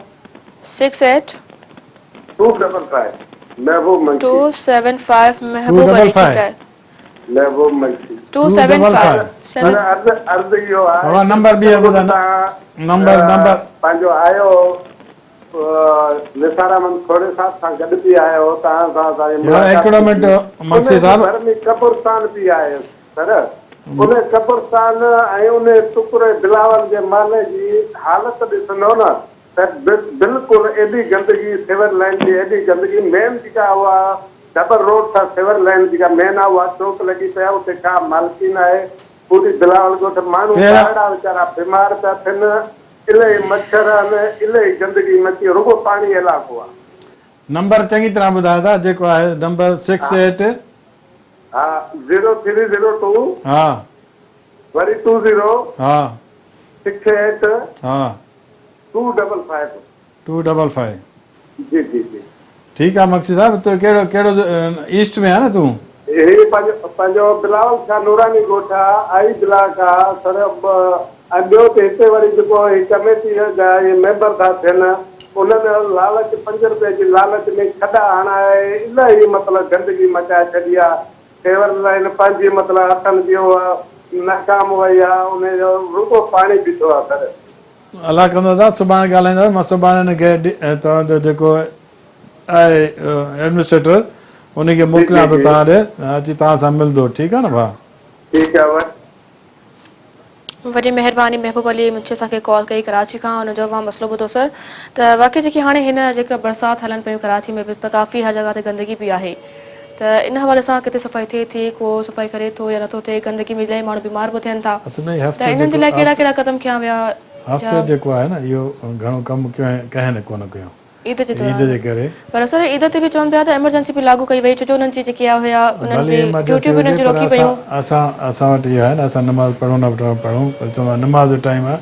6 8. 2 double 5 Mehboob Munshi. 2 7 5 Mehboob Ali ٺيڪ آهي. محبوب منشي. 2 7 5 7. عرض عرض اهو آهي بابا نمبر ٻيهر ٻڌاء نمبر نمبر پنهنجو آيو نثار احمد کوڙي صاحب سان گڏ به آيو هو توهان سان اسان جي يار ملاقات هڪڙو به منٽ ٿي. مگسي ان جي صاحب. ڀر ۾ قبرستان به آهي سر ان قبرستان ۽ ان ٽڪري بلاول جي محلي جي حالت ڏسندو نه ته بلڪل ايڏي گندگي سيور لائين جي ايڏي گندگي مين جيڪا اها ڊبل روڊ سان سيور لائين جيڪا مين آهي اها چوڪ لڳي پئي آهي اتي ڪا مالڪي ناهي پوري بلاول ڳوٺ ماڻهو پهريان ٻارڙا ويچارا بيمار پيا ٿين الائي مڇر آهن الائي گندگي مچي رڳو پاڻي علائقو آهي. نمبر چڱي طرح ٻڌايو ٿا جيڪو آهي نمبر سڪس ها ايٽ. ها زيرو ٿري زيرو ٽو. ها. وري ٽو زيرو. ها. Six eight. ها. Two double five. Two double five. جي جي جي. ٺيڪ آ مگسي صاحب تو ڪهڙو ڪهڙو ايسٽ ۾ آ نه تون. هي پنهنجو پنهنجو بلاول شاھ نوراني ڳوٺ آ آئي بلاڪ آ سر ۽ ٻيو ته هتي وري جيڪو هي ڪميٽي جا اهي ميمبر ٿا ٿين انهن لالچ پنج روپئي جي لالچ ۾ کڏا هڻائي الاهي مطلب گندگي مچائي ڇڏي آ سيور لائين پنهنجي مطلب هٿن جي اها ناڪام وئي آ انهي جو رڳو پاڻي بيٺو آ سر. الله ڪندو ادا سڀاڻي ڳالهائينداسين مان سڀاڻي ان کي توهان جو جيڪو آهي ايڊمنسٽريٽر ان کي جي جي موڪليان ٿو جي. توهان ڏي اچي توهان سان ملندو ٺيڪ آهي نه ڀاء. ٺيڪ آهي. وڏي مهرباني محبوب علي منشي اسان کي ڪال ڪئي ڪراچي کان ان جو اوهان مسئلو ٻڌو سر ته واقعي جيڪي هاڻي هن جيڪا برسات هلن پيون ڪراچي ۾ به ته ڪافي هر جڳهه تي گندگي به آهي ته ان حوالي سان ڪٿي صفائي ٿئي ٿي ڪو صفائي ڪري ٿو يا نٿو ٿئي گندگي ۾ الاهي ماڻهو بيمار به ٿين ٿا اصل ۾ هي ته هفتو انهن جي جيڪو لاء ڪهڙا ڪهڙا قدم کنيا ويا هفتو يا جيڪو آهي نه اهو گهڻو ڪم ڪنهن نه ڪونه ڪيو عيد جي عيد دوران جي ڪري. پر سر عيد تي به چون پيا ته ايمرجنسي به لاڳو ڪئي وئي ڇو جو انهن جي جيڪي هيا انهن ڀلي به ايمرجنسي ڊيوٽيون به هجي انهن جون پر روڪي اسان ويون. اسان اسان وٽ اهو آهي نه اسان نماز پڙهون نه پڙهون پر چوندا نماز جو ٽائيم آهي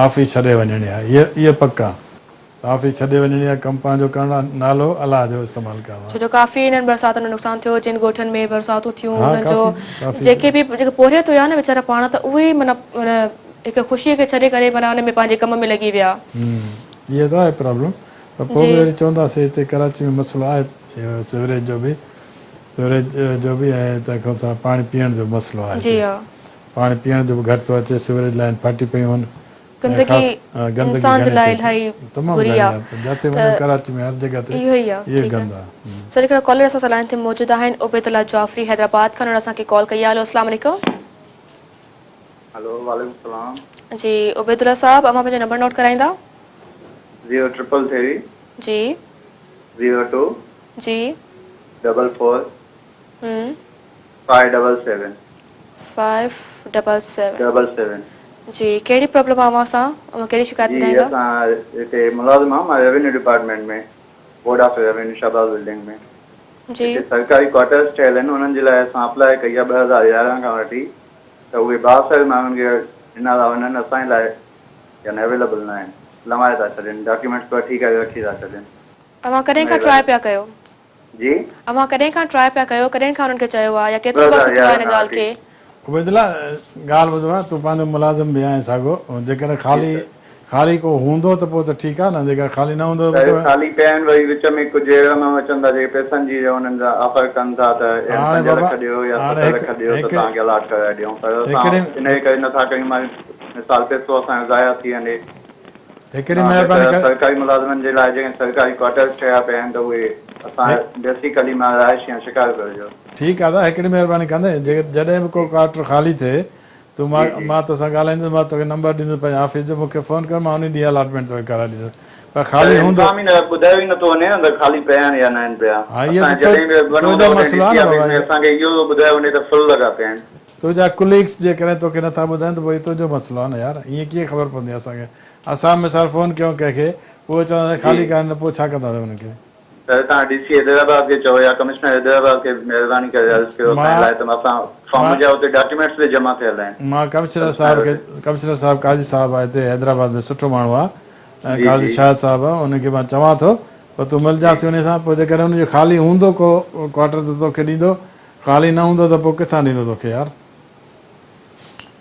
آفيس ڇڏي وڃڻي آهي اهو اهو پڪ آهي ته آفيس ڇڏي وڃڻي آهي ڪم پنهنجو ڪرڻو آهي نالو الله جو استعمال ڪرڻو ڇو آهي. جو ڪافي انهن برساتن ۾ نقصان ٿيو جن ڳوٺن ۾ برساتون ٿيون ها انهن جو ڪافي ڪافي جيڪي به جيڪي پورهيت هيا نه ويچارا پاڻ ته اهي ئي معنيٰ هڪ خوشي کي ڇڏي ڪري معنيٰ ان ۾ پنهنجي ڪم ۾ لڳي ويا. اها ته آهي پرابلم پر پوء به وري چونداسين هتي ڪراچي ۾ مسئلو آهي اهو سيوريج جو به سيوريج جو به ۽ تنهن کان سواء پاڻي پيئڻ جو به مسئلو آهي هتي پاڻي پيئڻ جو به گهٽ ٿو اچي سيوريج لائين ڦاٽي پيون آهن ۽ گندگي خاص گندگي انسان جي گهڻي لاء ٿئي ٿي الاهي تمام بري گهڻي آ آهي جاتي ته وڃو ڪراچي ۾ هر جڳهه تي اهو ئي آ اهو ٺيڪ آ گند آهي. سر هڪڙا ڪالر اسان سان لائين تي موجود آهن عبيدالله جعفري حيدرآباد کان انهن اسان کي ڪال ڪئي آ هلو اسلام عليڪم. هلو وعليڪم السلام. جي عبيدالله صاحب اوهان پنهنجو نمبر نوٽ ڪرائيندا. Zero triple three. جي. Zero two. جي. Double four. Hmm. Five double seven. Five double seven. Double seven. جي ڪهڙي پرابلم آ اوهان سان اوهان ڪهڙي شڪايت جي ٻڌائيندا. اسان هتي ملازم آهيان مان revenue department ۾ board of revenue Shahbaz building ۾. جي. هتي سرڪاري ڪوارٽرس ٺهيل آهن انهن جي لاء اسان اپلاء ڪئي آهي 2011 کان وٺي ته اهي بااثر ماڻهن کي ڏنا ٿا وڃن اسان جي لاء يعني اويليبل نه آهن لنوائي ٿا ڇڏين ڊاڪيومينٽس به وٺي ڪري رکي ٿا ڇڏين. اوهان ڪڏهن ان کان جي ٽرائي لاء پيا ڪيو؟ جي. اوهان ڪڏهن کان ٽرائي پيا ڪيو ڪڏهن کان انهن کي چيو آهي يا ڪيترو وقت ٿيو آهي 2011 ان کان ڳالهه وٺي. کي؟ عبيدالله ڳالهه ٻڌ ڀاء تون پنهنجو ملازم به آهين ساڳو جيڪڏهن جي خالي سر. خالي ڪو هوندو ته پوء ته ٺيڪ آهي نه جيڪڏهن خالي نه هوندو ته سر پوء خالي پيا آهن وري وچ ۾ ڪجهه اهڙا ماڻهو اچن ٿا جيڪي پئسن جي انهن سان آفر ڪن ٿا ته اهڙا هاڻي پنج بابا لک ڏيو يا هاڻي ست هڪ لک ڏيو ته هڪ توهان کي الاٽ ڪرائي ڏيون پر اسان هڪڙي انهيء ڪري نٿا ڪيون مان مثال پئسو اسان جو ضايع ٿي وڃي هڪڙي نه مهرباني ته ڪر سرڪاري ملازمن جي لاء جيڪڏهن سرڪاري ڪوارٽرز ٺهيا پيا آهن ته اهي اسان بيسيڪلي مان رهائشي آهيان شڪارپور جو. ٺيڪ آ ادا هڪڙي مهرباني ڪندين جڏهن به ڪو ڪوارٽر خالي ٿئي تون جي جي. مان توسان ڳالهائيندس مان توکي نمبر ڏيندس پنهنجي آفيس جو مونکي فون ڪر مان انهي ڏينهن الاٽمينٽ توکي ڪرائي ڏيندس پر پر خالي هوندو. انتظام ئي نه ٻڌايو ئي نٿو وڃي نه ته خالي پيا آهن يا ناهن پيا. ها اهو اسان ته جڏهن به وڃون ته تنهنجو اتي مسئلو ڊي آ سي نه آفيس بابا ۾ اهو. اسان کي اهو ٻڌايو وڃي ته فل لڳا پيا آهن. تنهنجا ڪليگس جيڪڏهن توکي نٿا ٻڌائين ته پوء اهو تنهنجو مسئلو آ نه يار ائين ڪيئن خبر پوندي اسان کي اسان مثال فون ڪيون ڪنهن کي پوء چوندا سائين جي. خالي ڪانهي نه پوء ڇا ڪنداسين انهن کي. سر توهان ڊي سي حيدرآباد کي چئو يا ڪمشنر حيدرآباد کي مهرباني ڪري عرض ڪيو اسان جي مان لاء ته اسان فارم مان جا اتي ڊاڪيومينٽس به جمع ٿيل آهن مان ڪمشنر ڪمشنر صاحب کي وٽ. ڪمشنر صاحب قاضي صاحب آهي هتي حيدرآباد ۾ سٺو ماڻهو آهي ۽ جي قاضي جي. شاهد صاحب آهي ان کي مان چوان ٿو پوء تون جي. ملجانس انهي سان پوء جيڪڏهن ان جو خالي هوندو ڪو ڪوارٽر ته توکي ڏيندو خالي نه هوندو ته پوء ڪٿان ڏيندو توکي يار.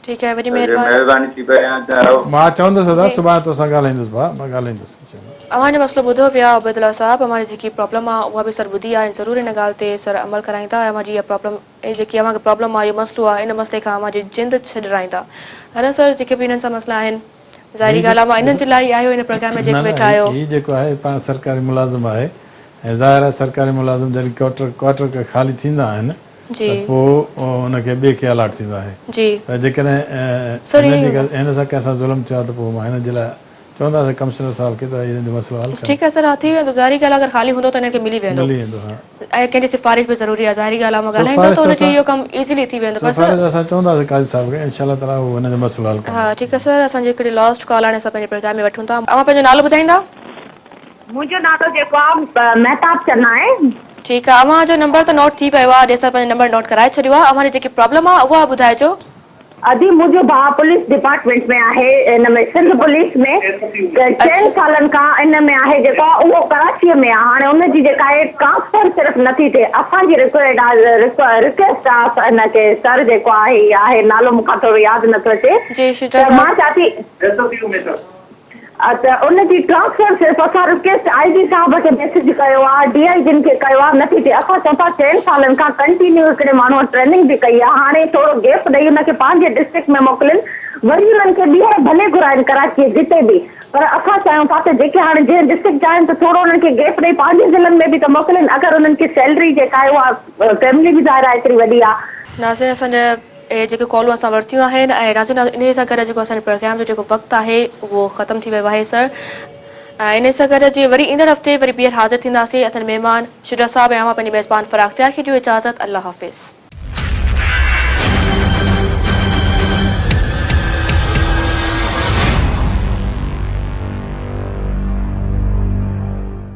ٺيڪ آهي وڏي سر جي مهرباني. مهرباني ٿي پئي ها ته. مان چوندس ادا جي. سڀاڻي توسان ڳالهائيندس ڀاء مان ڳالهائيندس انشاء الله. اوهان جو مسئلو ٻڌو ويو آهي عبيدالله صاحب اوهان جي جيڪي پرابلم آهي اها به سر ٻڌي آهي ۽ ضرور ان ڳالهه تي سر عمل ڪرائيندا ۽ اوهان جي اها پرابلم ۽ جيڪي اوهان کي پرابلم آهي اهو مسئلو آهي ان مسئلي کان اوهان جي جند ڇڏرائيندا ها نه سر جيڪي به انهن سان مسئلا آهن ظاهري ڳالهه آهي اوهان انهن جي لاء ئي آهيو هن پروگرام ۾ جيڪي ويٺا آهيو. هي جيڪو آهي پاڻ سرڪاري ملازم آهي ۽ ظاهر آهي سرڪاري ملازم جڏهن ڪوارٽر ڪوارٽر خالي ٿيندا آهن ته پوء ان کي ٻئي کي الاٽ ٿيندو آهي پر جيڪڏهن هن سان ڪنهن سان ظلم ٿيو آهي ته پوء مان هن جي لاء چونداسين ڪمشنر صاحب کي ته هن جو مسئلو حل ڪري. ٺيڪ آهي سر ها ٿي ويندو ظاهري ڳالهه آهي اگر خالي هوندو ته هنن کي ملي ويندو. ملي ويندو ها. ۽ ڪنهن جي سفارش به ضروري آهي ظاهري ڳالهه آهي اوهان ڳالهائيندو ته ان جي اهو ڪم ايزلي ٿي ويندو پر سر. سفارش اسان چونداسين قاضي صاحب کي انشاء الله تعالي هو هن جو مسئلو حل ڪندو. ها ٺيڪ آهي سر اسان جي هڪڙي لاسٽ ڪال هاڻي اسان پنهنجي پروگرام ۾ وٺون ٿا اوهان پنهنجو نالو ٻڌائيندا. منهنجو نالو جيڪو آهي مهتاب چنا آهي. ٺيڪ آهي اوهان جو نمبر ته نوٽ ٿي ويو آهي جي اسان پنهنجو نمبر نوٽ ڪرائي ڇڏيو آهي اوهان جي جيڪي پرابلم آهي اها ٻڌائجو. ادي منهنجو ڀاء پوليس ڊپارٽمينٽ ۾ آهي ان ۾ سنڌ پوليس ۾ چئن سالن کان ان ۾ آهي جيڪو آهي اهو ڪراچيء ۾ آهي هاڻي ان جي جيڪا آهي ٽرانسفر صرف نٿي ٿئي اسان جي رڪويڊ آهي رڪويسٽ آهي ان کي سر جيڪو آهي آهي نالو مون کان ٿورو ياد نٿو اچي جي شجاع ته مان صاحب. چوان ٿي ته ان جي ٽرانسفر صرف اسان رڪويسٽ I جي صاحب کي ميسيج ڪيو آ ڊي I جن کي ڪيو آ نٿي ٿئي اسان چئون ٿا چئن سالن کان ڪنٽينيو هڪڙي ماڻهو ٽريننگ به ڪئي آ هاڻي ٿورو گيپ ڏئي ان کي پنهنجي ڊسٽرڪٽ ۾ موڪلين وري انهن کي ٻيهر ڀلي گهرائين ڪراچي جتي به پر اسان چاهيون ٿا ته جيڪي هاڻي جنهن ڊسٽرڪٽ جا آهن ته ٿورو انهن کي گيپ ڏئي پنهنجي ضلعن ۾ به ته موڪلين اگر انهن کي سيلري جيڪا آهي اها فيملي به ظاهر آهي ايتري وڏي آ. ناظرين اسان جا اهي جيڪي ڪالون اسان ورتيون آهن ۽ ناظرين انهي سان گڏ جيڪو اسان جي پروگرام جو جيڪو وقت آهي اهو ختم ٿي ويو آهي سر ۽ انهي سان گڏ جي وري ايندڙ هفتي وري ٻيهر حاضر ٿينداسين اسان جي مهمان شجاع صاحب ۽ اوهان پنهنجي ميزبان فرح اختيار کي ڏيو اجازت الله حافظ.